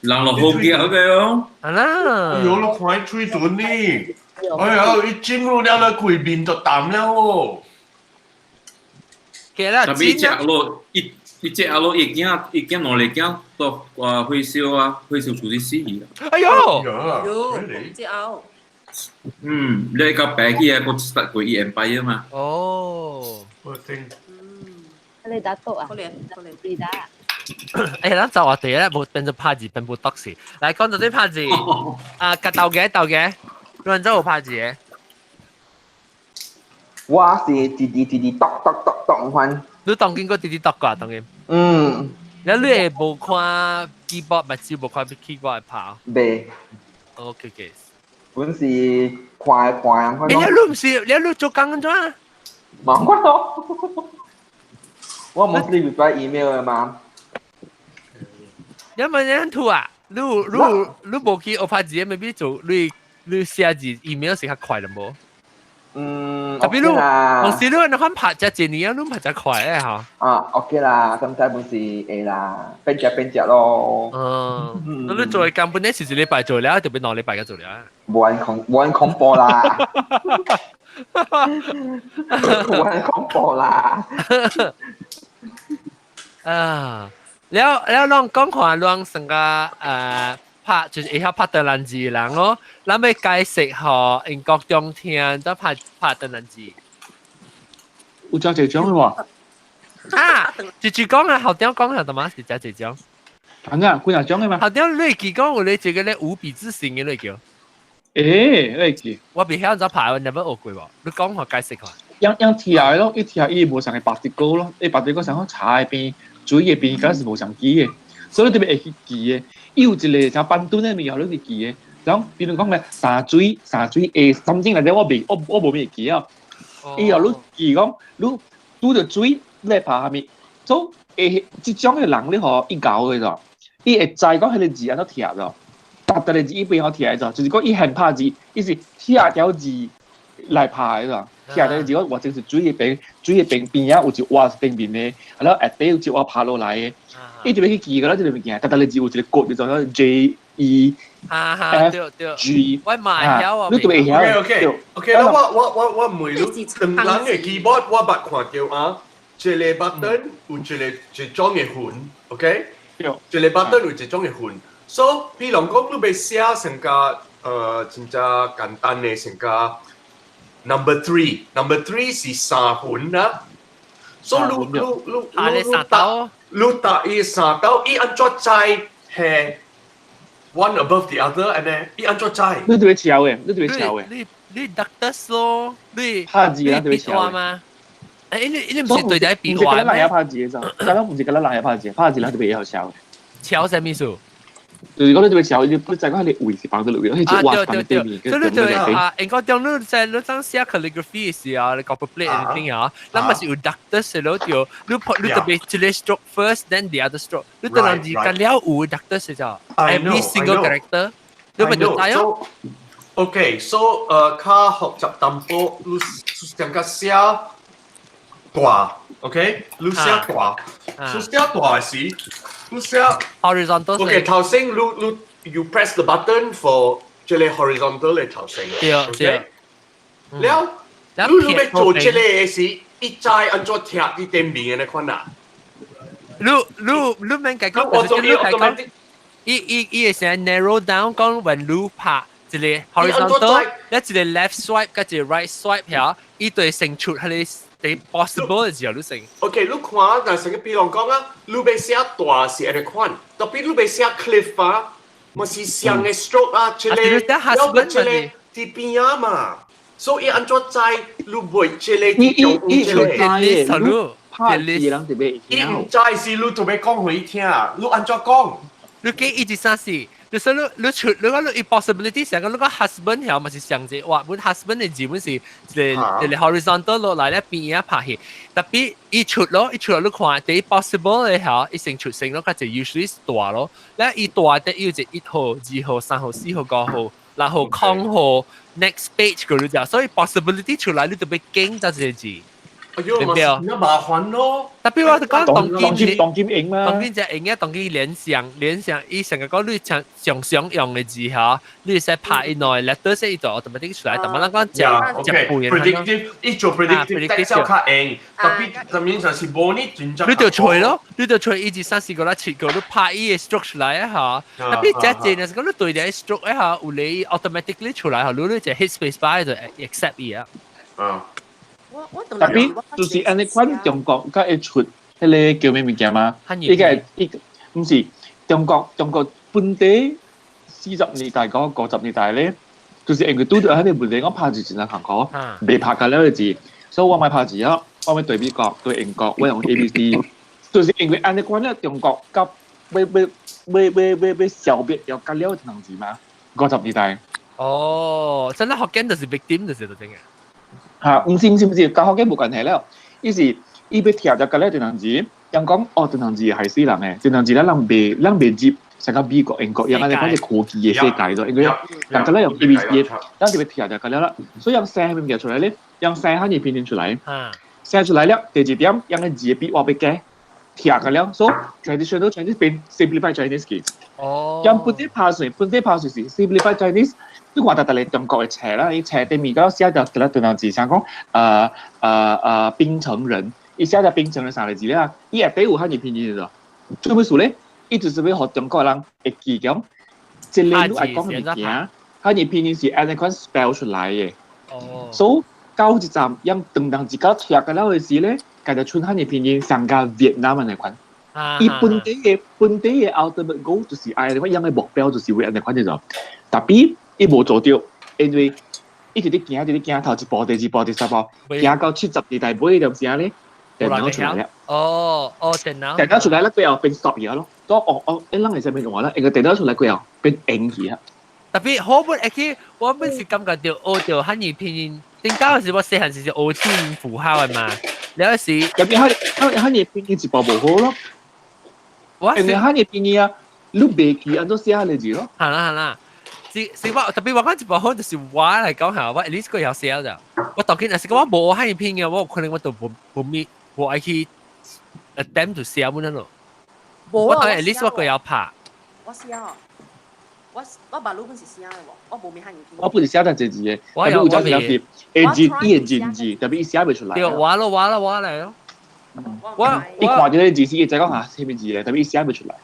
人落好嘅好嘅哦。啊啦。哎呦，我看嘴唇呢，哎呀，一進入了咧，規面就淡了哦。其實特別食落一。伊這阿羅一驚一驚兩個囝都啊火燒啊，火燒處理死去啦。哎呦！喲，這後。嗯，你個白起來，我 start 過伊 empire 嘛。哦。我聽。你打賭啊？可憐可憐，你打。哎，咱就話題咧，無變做拍字，變無讀字。來講到這拍字，啊，格鬥嘅鬥嘅，有人做有拍字嘅。我是直直直直讀讀讀讀款。你當今個直直讀過當今？嗯。你你會無看 keyboard，目睭無看 keyboard 拍？袂。 OK OK。本是看看看。欸，你唔是，你你做工按怎？忙我咯。我 mostly reply email 的嘛。你問你圖啊？你你你無去學拍字，maybe 做你你寫字 email 是較快的無？嗯，特別你，有時你你看拍只一年啊，你拍只快的嚇。啊，OK 啦，咁睇本是會啦，變只變只咯。嗯，你做嘅根本咧是一禮拜做了，特別2禮拜嘅做了。無咁恐，無咁恐怖啦。無咁恐怖啦。啊，了了，攏講看，攏成個拍就是會曉拍荷蘭字的人哦，咱欲解釋予英國中聽，怎拍拍荷蘭字。有真濟種的喎。啊，一句講啊，校長講下，淡仔是真濟種。啊，幾若種的嘛？校長你會記講有咧一個咧五筆字型的你叫。欸，你會記？我袂曉怎拍，我never 學過無。你講我解釋下。樣樣聽的咯，一聽伊無仝个白直膏咯，伊白直膏上講茶的邊、水的邊，敢是無相記的，所以你特別會去記的。伊有一個像板墩的物件，你去記的。然後比如講咧，三水三水下三種內底，我未我我無咩記啊。伊後你記講，你拄著水，你會拍啥物？所以這種的人你吼伊𠢕的咾，伊會知講彼個字按怎聽咾，逐逐個字伊袂曉聽的咾，就是講伊現拍字，伊是拆條字來拍的咾。拆條字我活就是水的邊，水的邊邊仔有一碗是頂面的，啊了下底有一碗拍落來的。伊特別去記個啦，這個物件，逐逐個字有一個 code 叫做 J E F G，我嘛會曉啊。你特別會曉。 OK OK OK，我我我我問你，唐人的 keyboard 我捌看到啊，一個 button 有一個一種的痕，OK？一個 button 有一種的痕，所以比如講你欲寫成個真正簡單的成個 number three，number three 是3分啦。所以你你你你打你打伊三刀，伊按怎知係 one above the other，按呢？伊按怎知？你特別巧的，你特別巧的。你你 doctor 咯，你拍字啊，特別巧的嗎？欸，你你毋是對在筆畫咩？拍字的，咱毋是敢若人會拍字，拍字咱特別會曉抄的。抄啥物事？就是講你對時候，你不知講你位是放到落去，佢就畫放對面。所以你就啊，應該當你在你當寫 calligraphy 時啊，你 copperplate anything 啊，咱咪是有 ductus 嘅咯，就你你特別一個 stroke first，then the other stroke，你當然是間了有 ductus 就 every single character，你咪就知咯。 Okay，so 較學習淡薄，你上個寫大，OK，你寫大，你寫大時，你寫 horizontal。 OK，頭先你你 you press the button for 這個 horizontal 嘅頭先，對對。了，你你欲做這個嘅時，伊知按怎貼佇頂面嘅那款啊？你你你免計講，我做伊 automatic，伊伊伊會先 narrow down 講 when 你拍。一個 horizontal，一個 left swipe，佮一個 right swipe 遐，伊對成出彼个第 possible 嘅時候你成。 OK，你看，但成個比方講啊，你欲寫大是按呢款，特別你欲寫 cliff 啊，嘛是雙个 stroke 啊，這個，了個這個佇邊仔嘛，所以按怎知你袂這個伊伊伊這個？知你拍字人特別伊毋知是你特別講予伊聽，你按怎講？你記一二三四。就是你你出你講你 possibility 成個你講 husband 條嘛是上隻，哇！本 husband 的字本是一個一個 horizontal 落來咧邊仔拍去，特別伊出咯，伊出落你看，第一 possible 的條，伊先出成咯，較就 usually 是大咯，咧伊大的有一一號、二號、三號、四號、五號、六號、空號、next page 嗰啲就，所以 possibility 出來你特別驚就這個字。哎呦，嘛是麻煩咯。特別我講當今當今用嘛，當今只用嘅當今聯想聯想，伊成個講你常常常用嘅字嚇，你會使拍伊內 letter 寫伊就 automatic 出來。但係咱講食食背 predictive，伊做 predictive 較較用，特別特別就是無你真正。你就揣咯，你就揣一二三四五六七個，你拍伊嘅 stroke 出來啊嚇。特別這隻就是講你對啲 stroke 一下，有你 automatically 出來嚇，你你就 hit space bar 就 accept 伊啊。啊。特別就是按呢款中國佮會出彼个叫咩物件嗎？伊個伊毋是中國中國本地40年代到50年代咧，就是因為拄著彼个問題，我拍字真正艱苦，袂拍甲了个字，所以我莫拍字啊，我欲對美國對英國，我用 A B C，就是因為按呢款咧，中國佮欲欲欲欲欲欲消滅掉甲了這兩字嘛，五十年代。哦，真係福建就是 victim 就是就真嘅。嚇，毋是毋是毋是，佮福建無關係了。伊是伊欲貼著佮了這兩字，人講哦，這兩字害死人的，這兩字咱人袂咱袂入，成個美國、英國，樣按呢款是科技的世界咗，因為人家咧用 A B C，咱就欲貼著佮了啦。所以用寫物件出來咧，用寫漢語拼音出來，寫出來了，第二點，用个字筆畫欲加，貼佮了，所以 traditional Chinese 變 simplified Chinese 去。哦。用本地拍水，本地拍水是 simplified Chinese。你看逐逐個中國的冊啦，伊冊頂面嗰寫著一個對字，像講檳城人，伊寫著檳城人三個字了，伊下底有漢語拼音咗。做咩事咧？伊就是欲予中國人會記講，這個你愛講的物件，漢語拼音是按呢款 spell 出來的。哦。所以到一站，用當當一個貼個了的時咧，家就出漢語拼音上加越南的那款。伊本地的本地的 ultimate goal 就是愛呢款樣的目標就是為按呢款這種，特別伊無做著，因為一直咧行，一直咧行，頭一步、第二步、第三步，行到70年代尾就啥咧，電腦出來了。哦哦，電腦。電腦出來了過後變 stop 咗咯，都哦哦，欸，咱會使變換啦，因為電腦出來過後變硬去啊。特別好本會記，我本是感覺著學著漢語拼音，頂到時我細漢時是學注音符號的嘛，了時。特別漢漢漢語拼音一步無好咯。我因為漢語拼音啊，你袂記按怎寫彼个字咯。係啦係啦。是是我特別我講一部好，就是我來講下，我 at least 個會曉寫咋。我當今若是講我無漢語拼音，我可能我都無無咪無愛去 attempt to 寫本咯。無我當 at least 我個會曉拍。我寫，我我目魯本是寫的喎，我無咩漢語拼音。我本是寫得這字的，我特別有陣時是會字，伊會認字，特別伊寫袂出來。對，我咯我咯我來咯。我伊看著個字是伊知講嚇啥物字咧，特別伊寫袂出來。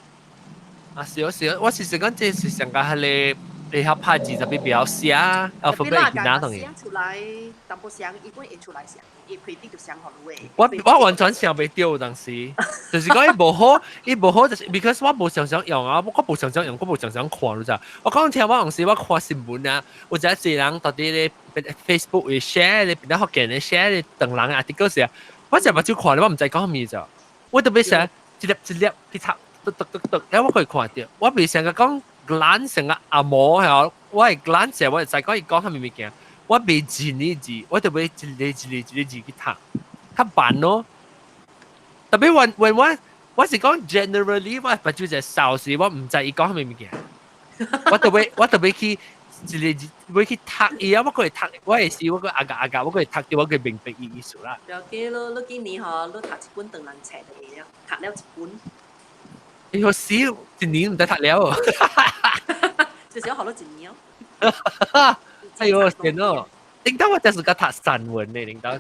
啊是哦是哦，我是想講這是上個彼個會曉拍字，特別比較寫 alphabet 其他東西。寫出來，淡薄寫，伊本會出來寫，伊 predict 就寫予你的。我我完全想袂著當時，就是講伊無好，伊無好就是 because 我無常常用啊，我無常常用，我無常常看你知。我講聽我有時我看新聞啊，有一濟人到佇咧 Facebook 會 share 咧，變到福建咧 share 咧，唐人啊，article 時啊，我成目睭看咧，我毋知講啥物咋，我特別寫一粒一粒去插，讀讀讀讀，了我可以看著，我袂成個講 glance 成個阿毛係我係 glance 我會知講伊講啥物物件，我袂記呢字，我就會一個一個一個字去讀，較慢咯。特別when 我是講 generally，我目睭就掃時，我毋知伊講啥物物件，我就會去一個字會去讀伊啊，我可以讀，我會時我個阿甲阿甲，我可以讀到我可以明白伊意思啦。了解咯，你今年嗬，你讀一本唐人冊就會了，讀了一本。哎呦死，一年毋知讀了。至少學咗一年哦。哎呦，天哦！頂到我就是個讀散文呢，頂到。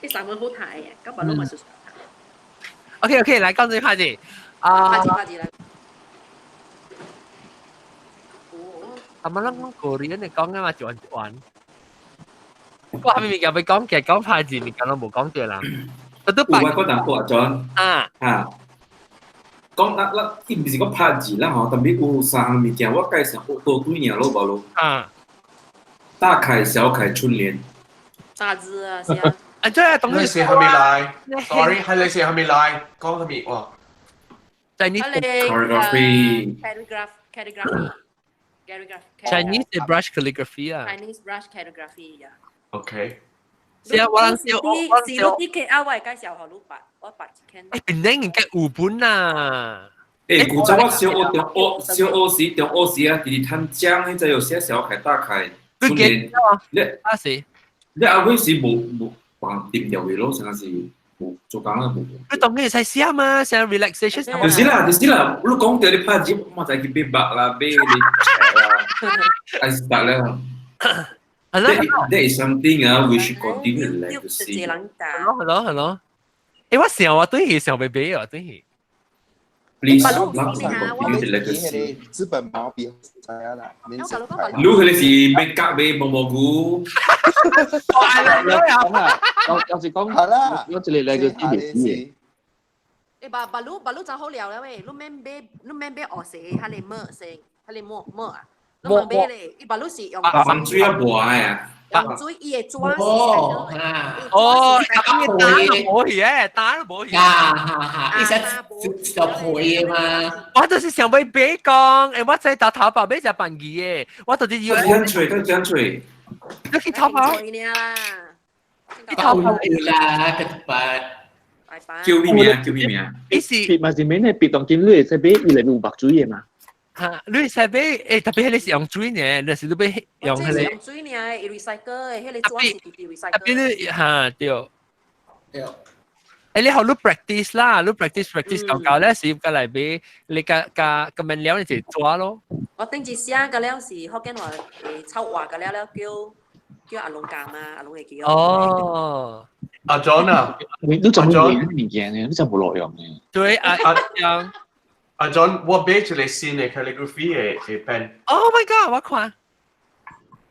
啲散文好睇嘅，今日攏嘛是。 OK OK，來講這拍字。啊。拍字拍字來。阿媽咱講 Korean 你講啊嘛，就完。我下面物件欲講，其實講拍字物件攏無講著啦。都有我講淡薄啊，John。啊。啊。講咱咱伊毋是講拍字啦吼，特別有三項物件，我介紹多對爾咯，無咯。啊。大楷、小楷、春聯。大字啊，是啊。啊，對啊，當你是係咪來？Sorry，係你是係咪來？講係咪哇？Chinese calligraphy。 Calligraph, calligraphy, calligraph. Chinese brush calligraphy 啊。 Chinese brush calligraphy 呀。 OK。是啊，我人笑，我是你啲 K 啊，我會介紹予你捌，我捌一間。欸，檳城應該有本啊。欸，古早我小學中學小學時中學時啊，直直趁獎，彼陣有寫小楷大楷春聯。你啊是。你後尾時無無放掂掉去咯，成日是無做工啦無。你當然會使寫嘛，寫 relaxation。就是啦，就是啦，你講著你拍字，我知去買墨啦，買你啦，愛得啦。That is something 啊，we should continue to legacy。係咯係咯係咯。欸，我想我對佢想欲買啊，對佢。 Please，咱 continue the legacy。紙本毛筆知影啦，免你彼个是欲夾買毛毛菇。講啊，有有時講，係啦，有一個 legacy 袂死的。欸，把把你把你真好料了喂，你免買，你免買學色，彼个墨色，彼個墨墨啊，你免買咧，伊把你是用。放水啊，無愛啊。用水，伊的紙是。哦，哦，打都無去誒，打都無去。啊哈哈，伊說就皮嘛。我就是想欲買講，欸，我在淘寶買隻便宜的，我到底以為。講吹，都講吹。你去淘寶？去淘寶啦，個tempat。叫咩名？叫咩名？伊是筆嘛是免咧，筆當今你會使買越來越有墨水的嘛。哈，你會使買，欸，特別彼個是用水呢，你是你欲用彼個。用水呢，伊 recycle 的，彼個紙是直直 recycle。特別你哈對。對。欸，你予你 practice 啦，你 practice practice 夠夠咧，是過來買，你加加咁樣了，你就抓咯。我頂次寫個了是福建話，抄話個了了叫叫阿龍教嘛，阿龍會記。哦。阿 John 啊，你你做咩物件呢？你真無路用呢？對，阿阿 John，阿 John，我買一個新的 calligraphy 的的 pen。 Oh my god！我看，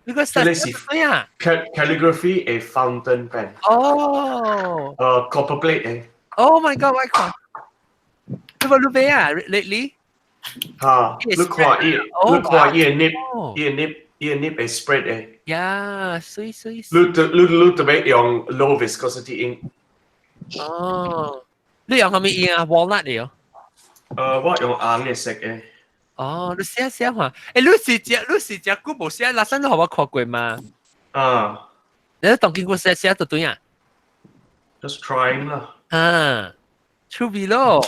呢個這個是咩啊？Calligraphy 的 fountain pen。哦。copper plate 的。 Oh my god！我看，你話你買啊？Lately？哈，你看伊，你看伊的 nib，伊的 nib，伊的 nib 會 spread 的。呀，媠媠。你你特別用 low viscosity ink。哦，你用啥物 ink 啊？Walnut 的哦。我用紅的色的。哦，你寫寫看，欸，你是食久無寫，那陣你予我看過嘛？啊。你當今過寫寫到對啊？Just trying 啦。啊，趣味咯，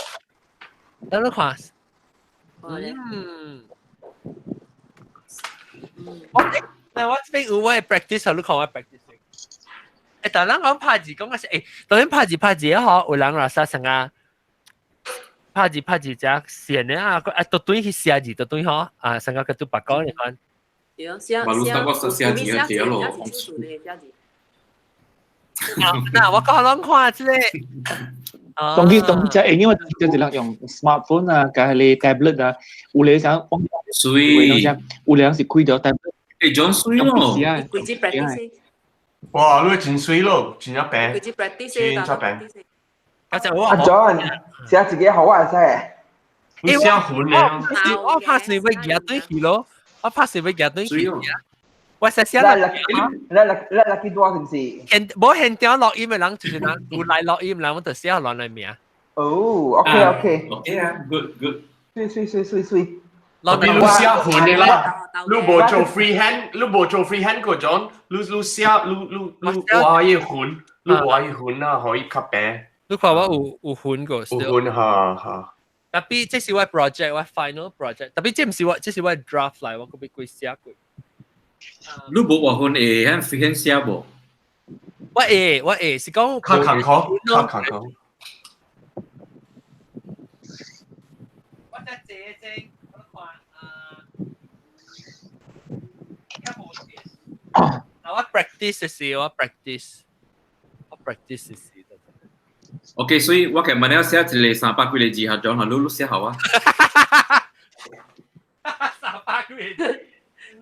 等你看。嗯。我那我這邊有我的 practice，你看我 practice。欸，但咱講拍字講嘅是，欸，當然拍字拍字嗬，有人話啥成啊？拍字拍字只線的啊，啊，都對去寫字，都對嗬，啊，成個佢都白講你看。對啊，寫寫寫字對咯。寫字。嗱，我講攏看這個。當佢當佢只因為就是人用 smartphone 啊，佮彼個 tablet 啊，有個想媠，有個人是開著 tablet。欸，真媠咯。規支 practice。哇，你真媠咯，真正平。規支 practice，真正平。阿 John，寫一個予我會使。你寫粉的。我拍是欲舉對去咯，我拍是欲舉對去。我實寫啦。你來你來幾多是毋是？現無現場錄音的人就是人有來錄音的人，我就寫亂來名。哦，OK OK。 OK 啊，good good。水水水水水。特別你寫痕的啦，你無做 freehand，你無做 freehand 嗰種，你寫你畫一痕，你畫一痕啊，可以較平。你看我有痕過，有痕哈哈。 Tapi 這是我 project，我 final project。Tapi 這毋是我，這是我 draft 來，我閣欲過寫過。你無畫痕會響 freehand 寫無？我會，是講較艱苦，較艱苦。我在這這，我看啊，較無電。啊，我 practice 時，我 practice，我 practice 時。 OK，所以我今日要寫一個300幾個字，下種，你寫好啊。300幾個字。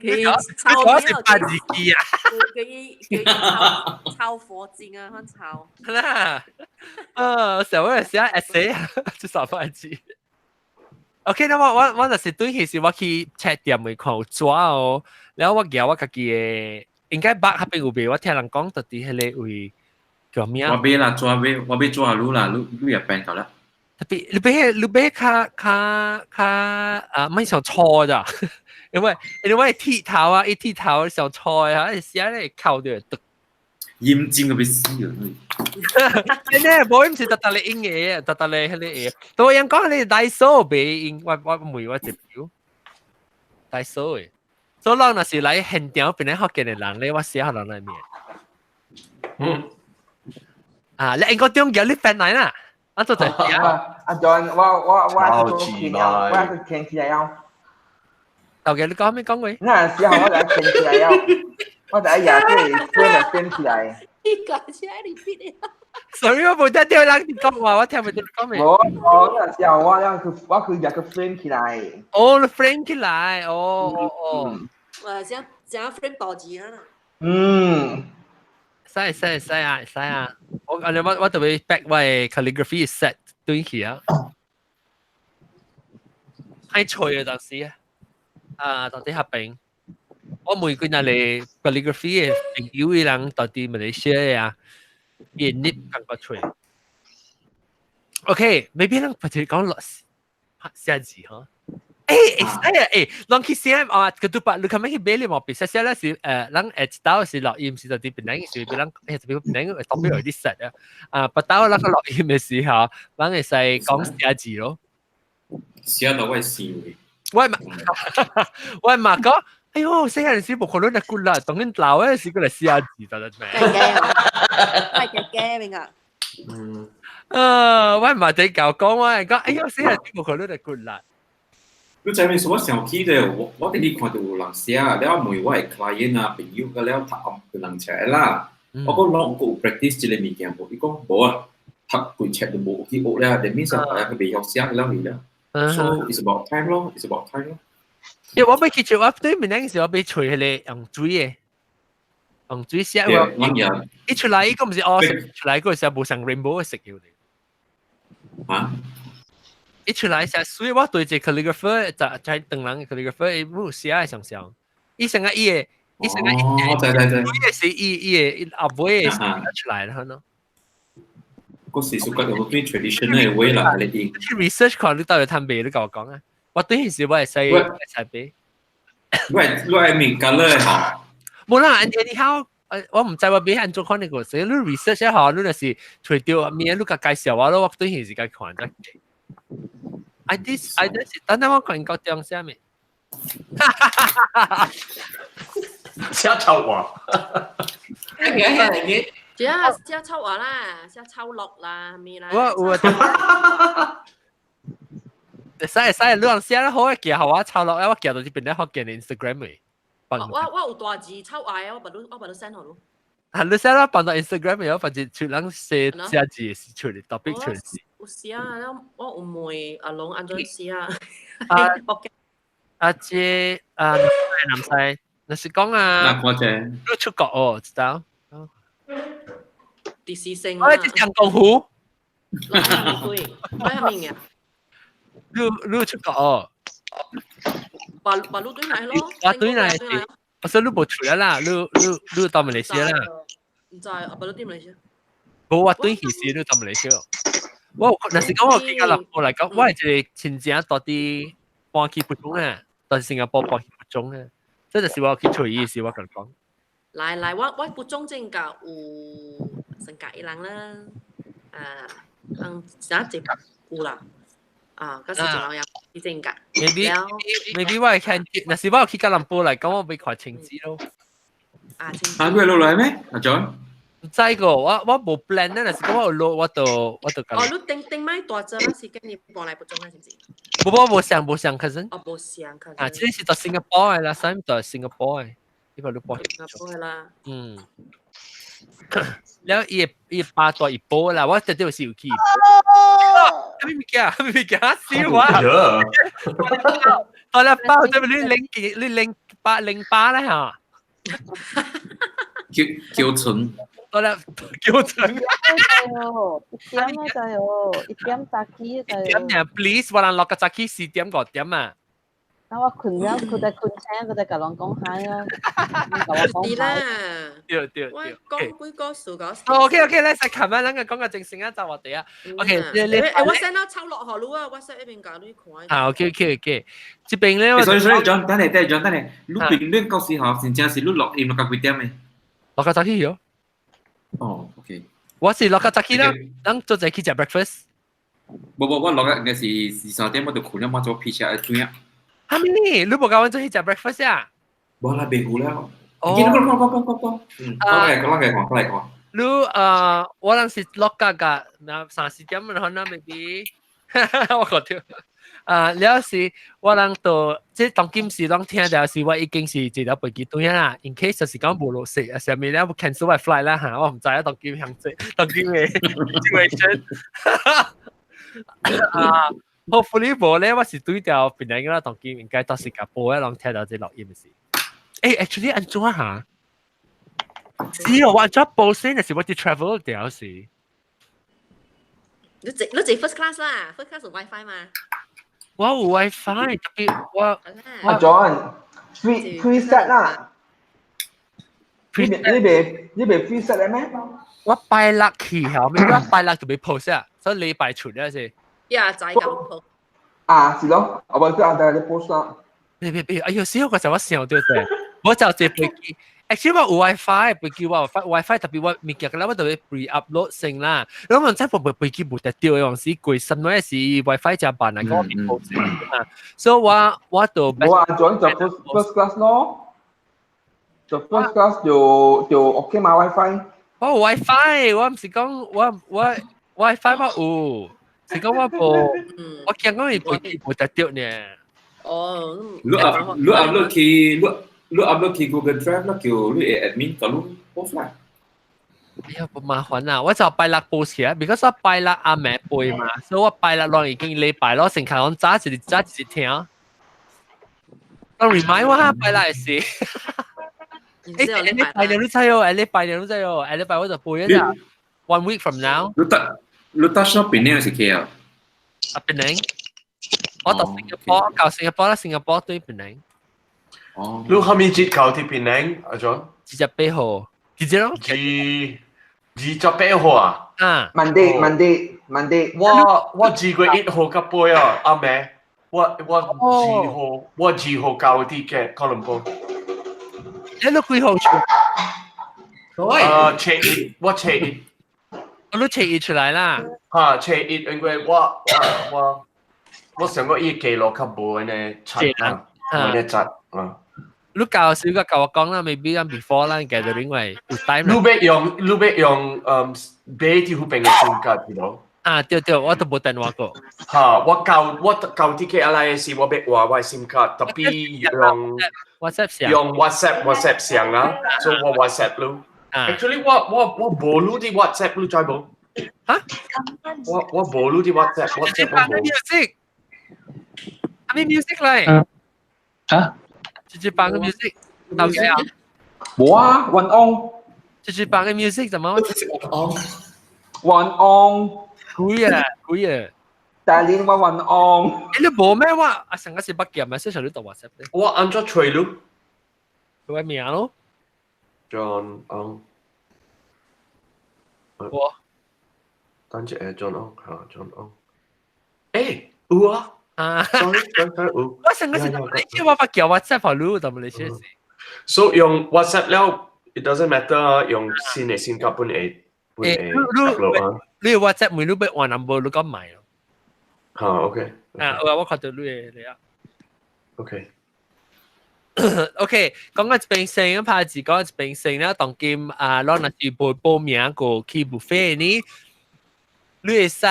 佢抄咩？是八字機啊！佢抄抄佛經啊，佢抄。啦，成日寫 essay 啊，就300字。OK，那我就是對其實我去冊店會看有紙哦，然後我舉我家己的，應該北嗰邊有賣，我聽人講到佇彼個位叫咩？我買啦，紙買，我買紙滷啦，你也變到啦。特別你買較較較啊，唔係上錯咋？因為剃頭啊，一剃頭上錯啊，寫咧扣掉得。厭尖個要死啊！真係，無毋是特特咧用嘅，特特咧彼個嘅。都人講你大數袂用，我問我一表大數嘅。所以人若是來現場變咧福建的人咧，我寫予人內面。嗯。啊，你應該中叫你翻來啦。啊，做陣。阿 John，我做起了，我是填起來了。頭家你講咩講過？那時候我就填起來了，我就喺廿歲先就填起來。你講起來你變啊！Sorry，我無聽到人講話，我聽唔到你講咩。我那時候我去入個 frame 起來。哦，frame 起來，哦哦哦。哇，想想 frame 大字啊！嗯。使使使啊使啊！我特別 back 我的 calligraphy set 對起啊。太脆啊！當時啊，啊，到底合併。我問過那個 calligraphy 的朋友，伊人到底馬來西亞啊，伊的 nib 感覺脆。OK，maybe 咱或者講落寫字嗬。會使啊！人去寫啊，佢都把你看咩去買你毛筆，寫寫咧是人會知道是錄音是到底邊個是別人，特別邊個特別有啲實啊。啊，不到那個錄音的時候，人會使講寫字咯。寫到我思維。我嘛講，哎喲，細漢時無可能會骨力，當然老的時過來寫字就得咩？係嘅嘅明啊。嗯。我嘛在教講我講，哎喲，細漢時無可能會骨力。你知影說我想起咧，我頂日看到有人寫，了問我的 client 啊朋友，個了讀有人寫啦。我講攏有 practice 這個物件無？伊講無啊，讀幾冊就無去學了，that means 大家袂曉寫了去了。So it's about time 咯，it's about time 咯。因為我欲去做，我對面那個時候我欲揣彼個用水的，用水寫我。一出來，伊個毋是哦，出來個時候無像 rainbow 的色調的。啊？一出來寫，所以我對這 calligrapher 就在唐人 calligrapher 伊冇寫的想象，伊成個伊的，伊成個伊哦，對對對，伊的是伊伊的阿尾的寫出來了喏。嗰時屬覺有對 traditional 的way 啦，你啲。去 research 看你到底貪賣，你甲我講啊。我對彼時我會使會使買。我係面 colour 的吼。無啦，anyhow，我毋知我買按怎款的個，所以你 research 一下，你若是揣著物，你共介紹我咯，我對彼時共看得。I this 等等我看高中啥物。寫臭話。寫寫臭話啦，寫臭落啦，咩啦？我有啊。會使會使，你人寫得好嘅，寄予我抄落，我寄到這邊咧福建的 Instagram 的。我有大字臭愛啊，我捌你 send 予你。啊，你寫啦，放到 Instagram 的，我反正出人寫寫字是出嚟 topic 出嚟。有寫啊，我有問阿龍按怎寫啊？啊，阿姐啊，南西，若是講啊，你出國哦，知道？第四聲。我係長江湖。對，我係咩啊？你出國哦？把把你對來咯。我對來，我說你無出來啦，你到馬來西亞啦。毋知，阿爸你對馬來西亞。無，我對彼時你到馬來西亞。我若是講我去吉隆坡嚟講，我係一個親戚到佇搬去蒲種啊，到新加坡搬去蒲種啊，這就是我去揣伊時我共講。來來，我蒲種正甲有成家一人啦，啊，人真濟有啦，啊，嗰時就老人正甲。 Maybe 我會看，若是我有去吉隆坡嚟講，我會看清字咯。啊，啊，佢落來咩？阿 John？唔知個，我無 plan 咧，若是講我有落，我就哦，你頂頂擺大隻啦，是跟你搬來蒲種啊，是唔是？無無無相無相 cousin。哦，無相 cousin。啊，這個是到新加坡的啦，啥物到新加坡的，呢個你搬新加坡的啦。嗯。了伊伊巴大一波啦，我絕對是有去。咩物件？咩物件？笑我。到了包，這邊你零幾？你零八零八啦嚇。叫叫蠢。到了叫蠢。一點啊就有，一點早起就有。點呀？Please，我人落個早起4點5點啊。啊！我困了，佢在困醒，佢在共人講嗨啊。是啦。對對對。我講幾個數個。 OK OK，咧，實琴日咱個講個正式啊，就話題啊。OK，你你。誒，我 send 到抄落河路啊，我 send 一邊教你看。啊，OK OK OK，這邊咧。所以所以，John，等下等下，John，等下，你平日到時候，真正是你落音落到幾點嘅？落個早起喲。哦，OK。我是落個早起啦，咱做陣去食 breakfast。無無，我落個應該是2、3點，我就困了，我做披車來轉啊。哈咪呢？你無共阮做去食 breakfast 啊？無啦，袂有了。哦。講講講講講講。嗯，講來講來講，講來講。你我當時落價格那3、4點可能 maybe，我覺得。啊，了是我人到即當今時攏聽到是我已經是坐了飛機轉啦，in case 就是講無落雪啊，啥物咧 cancel 我 flight 啦嚇，我毋知啊當今向這當今的 situation 啊，hopefully 無咧，我是對條檳城啦，當今應該到新加坡咧，攏聽到這錄音是。誒，actually 按怎嚇？是哦，我按怎 post 呢？是我佇 travel 條是。你坐 first class 啦，first class 有 WiFi 嘛？我有 WiFi，特別我阿 John free preset 啦，你未 preset 咧咩？我拜六去後面，我拜六就未 post 啊，所以禮拜出了是。呀，仔咁 post。啊，是咯，我無叫阿弟你 post 啦。別別別，哎呦，死我個時候我想到啫，我就坐飛機。Actually 我有 WiFi，飛機我有 WiFi，特別我物件個我就會 pre-upload 先啦。咁我真部飛機無得掉的，時過什麼是 WiFi 真辦啊，我 post 啊。所以我就我阿 John 就 first class 咯，就 first class 就 OK 嘛 WiFi。我有 WiFi，我毋是講我 WiFi 我有，是講我無，我驚講伊飛機無得掉呢。哦，你 upload 去 Google Drive 啦，叫你 admin 甲你 post 啦。哎呀，不麻煩啦，我就拜六 post 起來，because 我拜六阿妹背嘛，所以我拜六攏已經禮拜咯，成日攏早一日早一日聽。我 remind 我哈拜六的事。誒，禮拜六你知哦，禮拜六你知哦，禮拜我就背一下。One week from now。你搭上檳城是去啊？啊，檳城。我到新加坡，到新加坡啦，新加坡對檳城。哦。你蝦米節到佇檳城，阿 John？ 28號，幾節咯？28號啊？啊。 Monday Monday Monday。我2月1號甲背啊，阿妹。我二號，我二號到佇嘅哥倫布。你都幾號出？啊，初一，我初一。我都初一出來啦。哈，初一，因為我上個月記錄較無呢柒啊，無呢柒啊。你教少個教我講啦，maybe 咁 before 啦，gathering 為有 time。你欲用買佇嗰邊嘅 SIM 卡，知道？啊，對對，我都無電話過。哈，我交啲嘅來是我欲換我 SIM 卡，特別用 WhatsApp 上，用 WhatsApp 上啊，所以我 WhatsApp 咯。Actually 我無擼啲 WhatsApp 你知無？嚇？我無擼啲 WhatsApp，WhatsApp 我無。 music，係咪 music 嚟？嚇？直接放個 music，到幾啊？無啊，晚安。直接放個 music 怎麼？晚安。鬼啊鬼啊！大連我晚安。你無咩話？啊，上個是北京嘛，所以你讀 WhatsApp 咧。我按怎揣你？佢個名咯。 John Ong。我。等一下 John Ong 嚇 John Ong。誒，有啊。啊，sorry sorry 有。我上個是你我發叫 WhatsApp 予你，但係你是。 So 用 WhatsApp 了，it doesn't matter 用新的 SIM 卡本會本會 upload 啊。你 WhatsApp 每你欲換 number 你講買咯。嚇，OK。啊，我看到你的你啊。 OK。 OK，講到這邊先，拍字講到這邊先啦。當今啊，咱若是報報名過去 buffet 呢，你會使，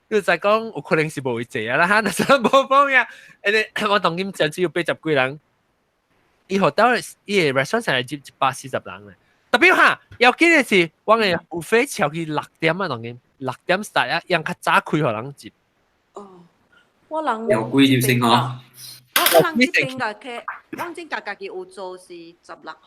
你會使講有可能是無會坐啊啦哈，若是無報名，誒，我當今只只有80幾人，伊 hotel 伊个 restaurant 成係接140人咧。特別哈，要緊的是，我个 buffet 超去6點啊，當今6點 start 啊，樣較早開予人接。哦，我人有貴就先嗬。我人這邊個客，我這家家己有做是16號。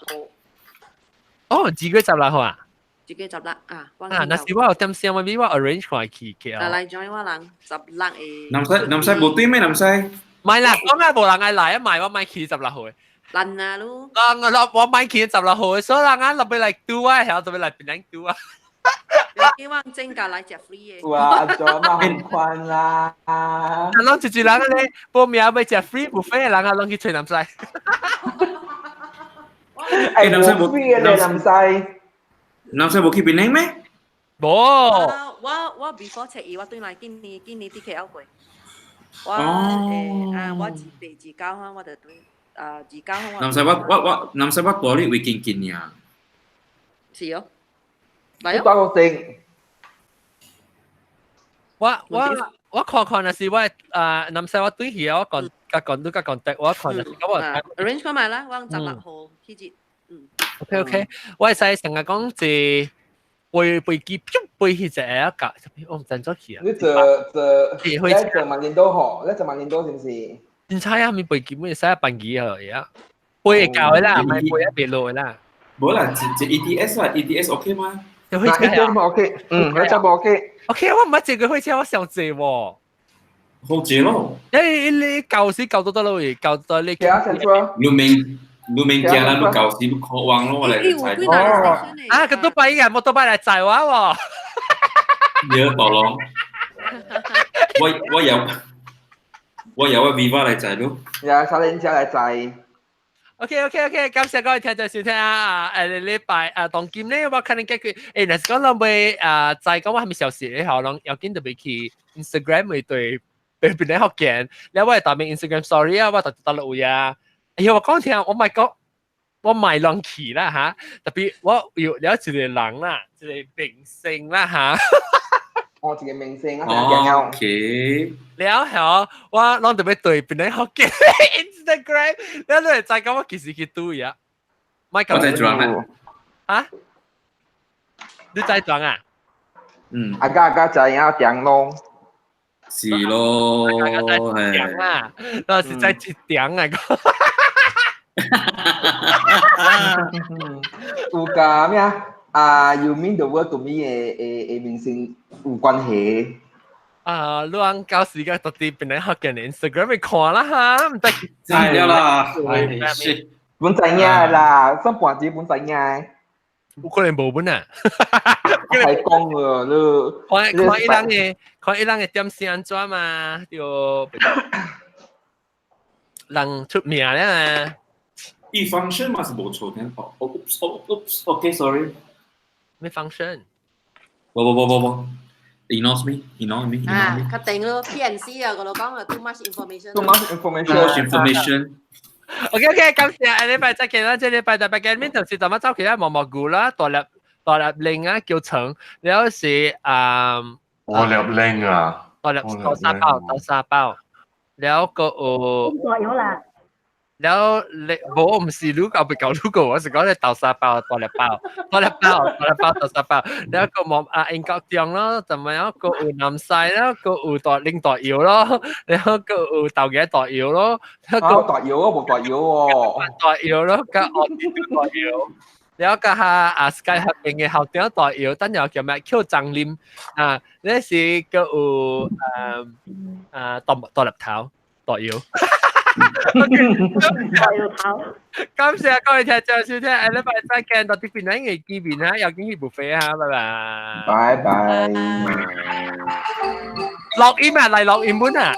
哦，2月16號啊？2月16啊。啊，若是我有點聲，我我 arrange 看去去啊。來 join 我人十六個。南西南西無對咩？南西。唔係啦，講啊無人愛來啊，買我買去十六號的。難啊，你。人我買去十六號的，所以人啊落欲來拄啊，曉特別來檳城拄啊。希望增加來食 free 的。哇，阿 John 嘛很寬啦。啊，攏一一人咧報名欲食 free buffet 的人啊，攏去揣南西。哎，南西無 free 的南西。南西無去檳城咩？無。我 before 七月我轉來今年今年佇 KL 過。我誒啊，我28、29號我就轉啊29號我。南西我我我南西我住你位近近爾。是哦。你住個定。我看看若是我啊南西我對去我講甲講都甲講得，我看若是咁我 arrange 看覓啦，我16號去節。嗯。 OK OK，我會使成日講坐飛飛機，飛去一個啊，我毋知怎去啊。你坐坐，你坐萬年都好，你坐萬年都是毋是？唔知啊，咪飛機咪使班機啊，而家飛會到的啦，毋係飛啊袂落的啦。無啦，坐 ETS 啦，ETS OK 嗎？有火車啊，OK，嗯，火車無 OK。 OK，我毋捌坐過火車，我想坐喎。好坐咯。誒，你舊時舊到倒位，舊到你。你明你明行啦，你舊時你渴望咯，我嚟載。哦。啊，佢都擺嘅，冇都擺來載我喎。你大龍，我我有我有個 Viva 來載咯。有沙輪車來載。 OK OK OK，感謝各位聽眾收聽啊！誒，禮拜啊，當今咧，我可能解決誒，若是講人欲啊，知講我還沒消息咧，嗬，攏要緊特別去 Instagram 會對對邊咧福建，了我會特別 Instagram story 啊，我特特落位啊。哎呀，我講聽，我咪講，我賣人去啦嚇，特別我有了一個人啦，一個明星啦嚇。哦，一個明星啊，哦，OK。了後我攏特別對邊咧福建 Instagram，了你會知講我幾時去拄伊啊？我在裝啊。啊？你在裝啊？嗯。阿家阿家知影點咯。是咯，係。點啊？那是在一點啊個。有甲咩啊？啊，You mean the world to me 的的的明星有關係。啊，你講到時間到底邊個福建的 Instagram 去看啦哈，毋知知了啦，是。本知影啦，算半子本知影。有可能無本啊。係講喎，你。看看伊人的，看伊人的點是按怎嘛，對。人出名咧。伊 function 嘛是無錯，聽哦，oops oops，OK，sorry。咩 function？無無無無無，ignore me，ignore me。啊，確定咯，PNC 啊，我都講啊，too much information。 Too much information。 Too much information。 OK OK，感謝下禮拜再見啦！這禮拜特別見面就是怎麼走起來毛毛菇啦，大粒大粒玲啊叫成，然後是啊，大粒玲啊，大粒豆沙包豆沙包，然後個有，有啦。然後你無毋是滷狗袂夠滷狗，我是講你豆沙包大粒包大粒包大粒包豆沙包，然後個毛啊英國醬咯，同埋一個有南西啦，個有大拎大油咯，然後個有豆芽大油咯，個大油啊，無大油喎，大油咯，加鱷魚大油，然後加下啊 Sky 合邊嘅校長大油，等下叫咩？叫張林啊，那是個有啊啊大大粒頭大油。有頭。感謝各位聽眾收聽，下禮拜再見，到啲邊兩個見面啊，又見去 buffet 啊，拜拜。拜拜。落音啊，嚟落音本啊。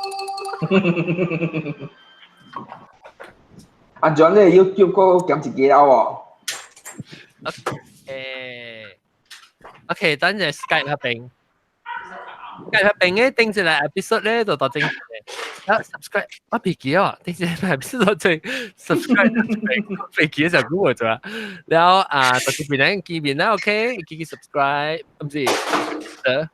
阿 John 你 YouTube 嗰個減一個啊喎。誒，OK，等陣 Skype 合併。Skype 合併嘅定一個 episode 咧就到正嘅。啊，subscribe，我別記啊，定一個 episode 就正 subscribe，別記就估咗啦。然後啊，到這邊咧見面啦，OK，記記 subscribe，唔是，得。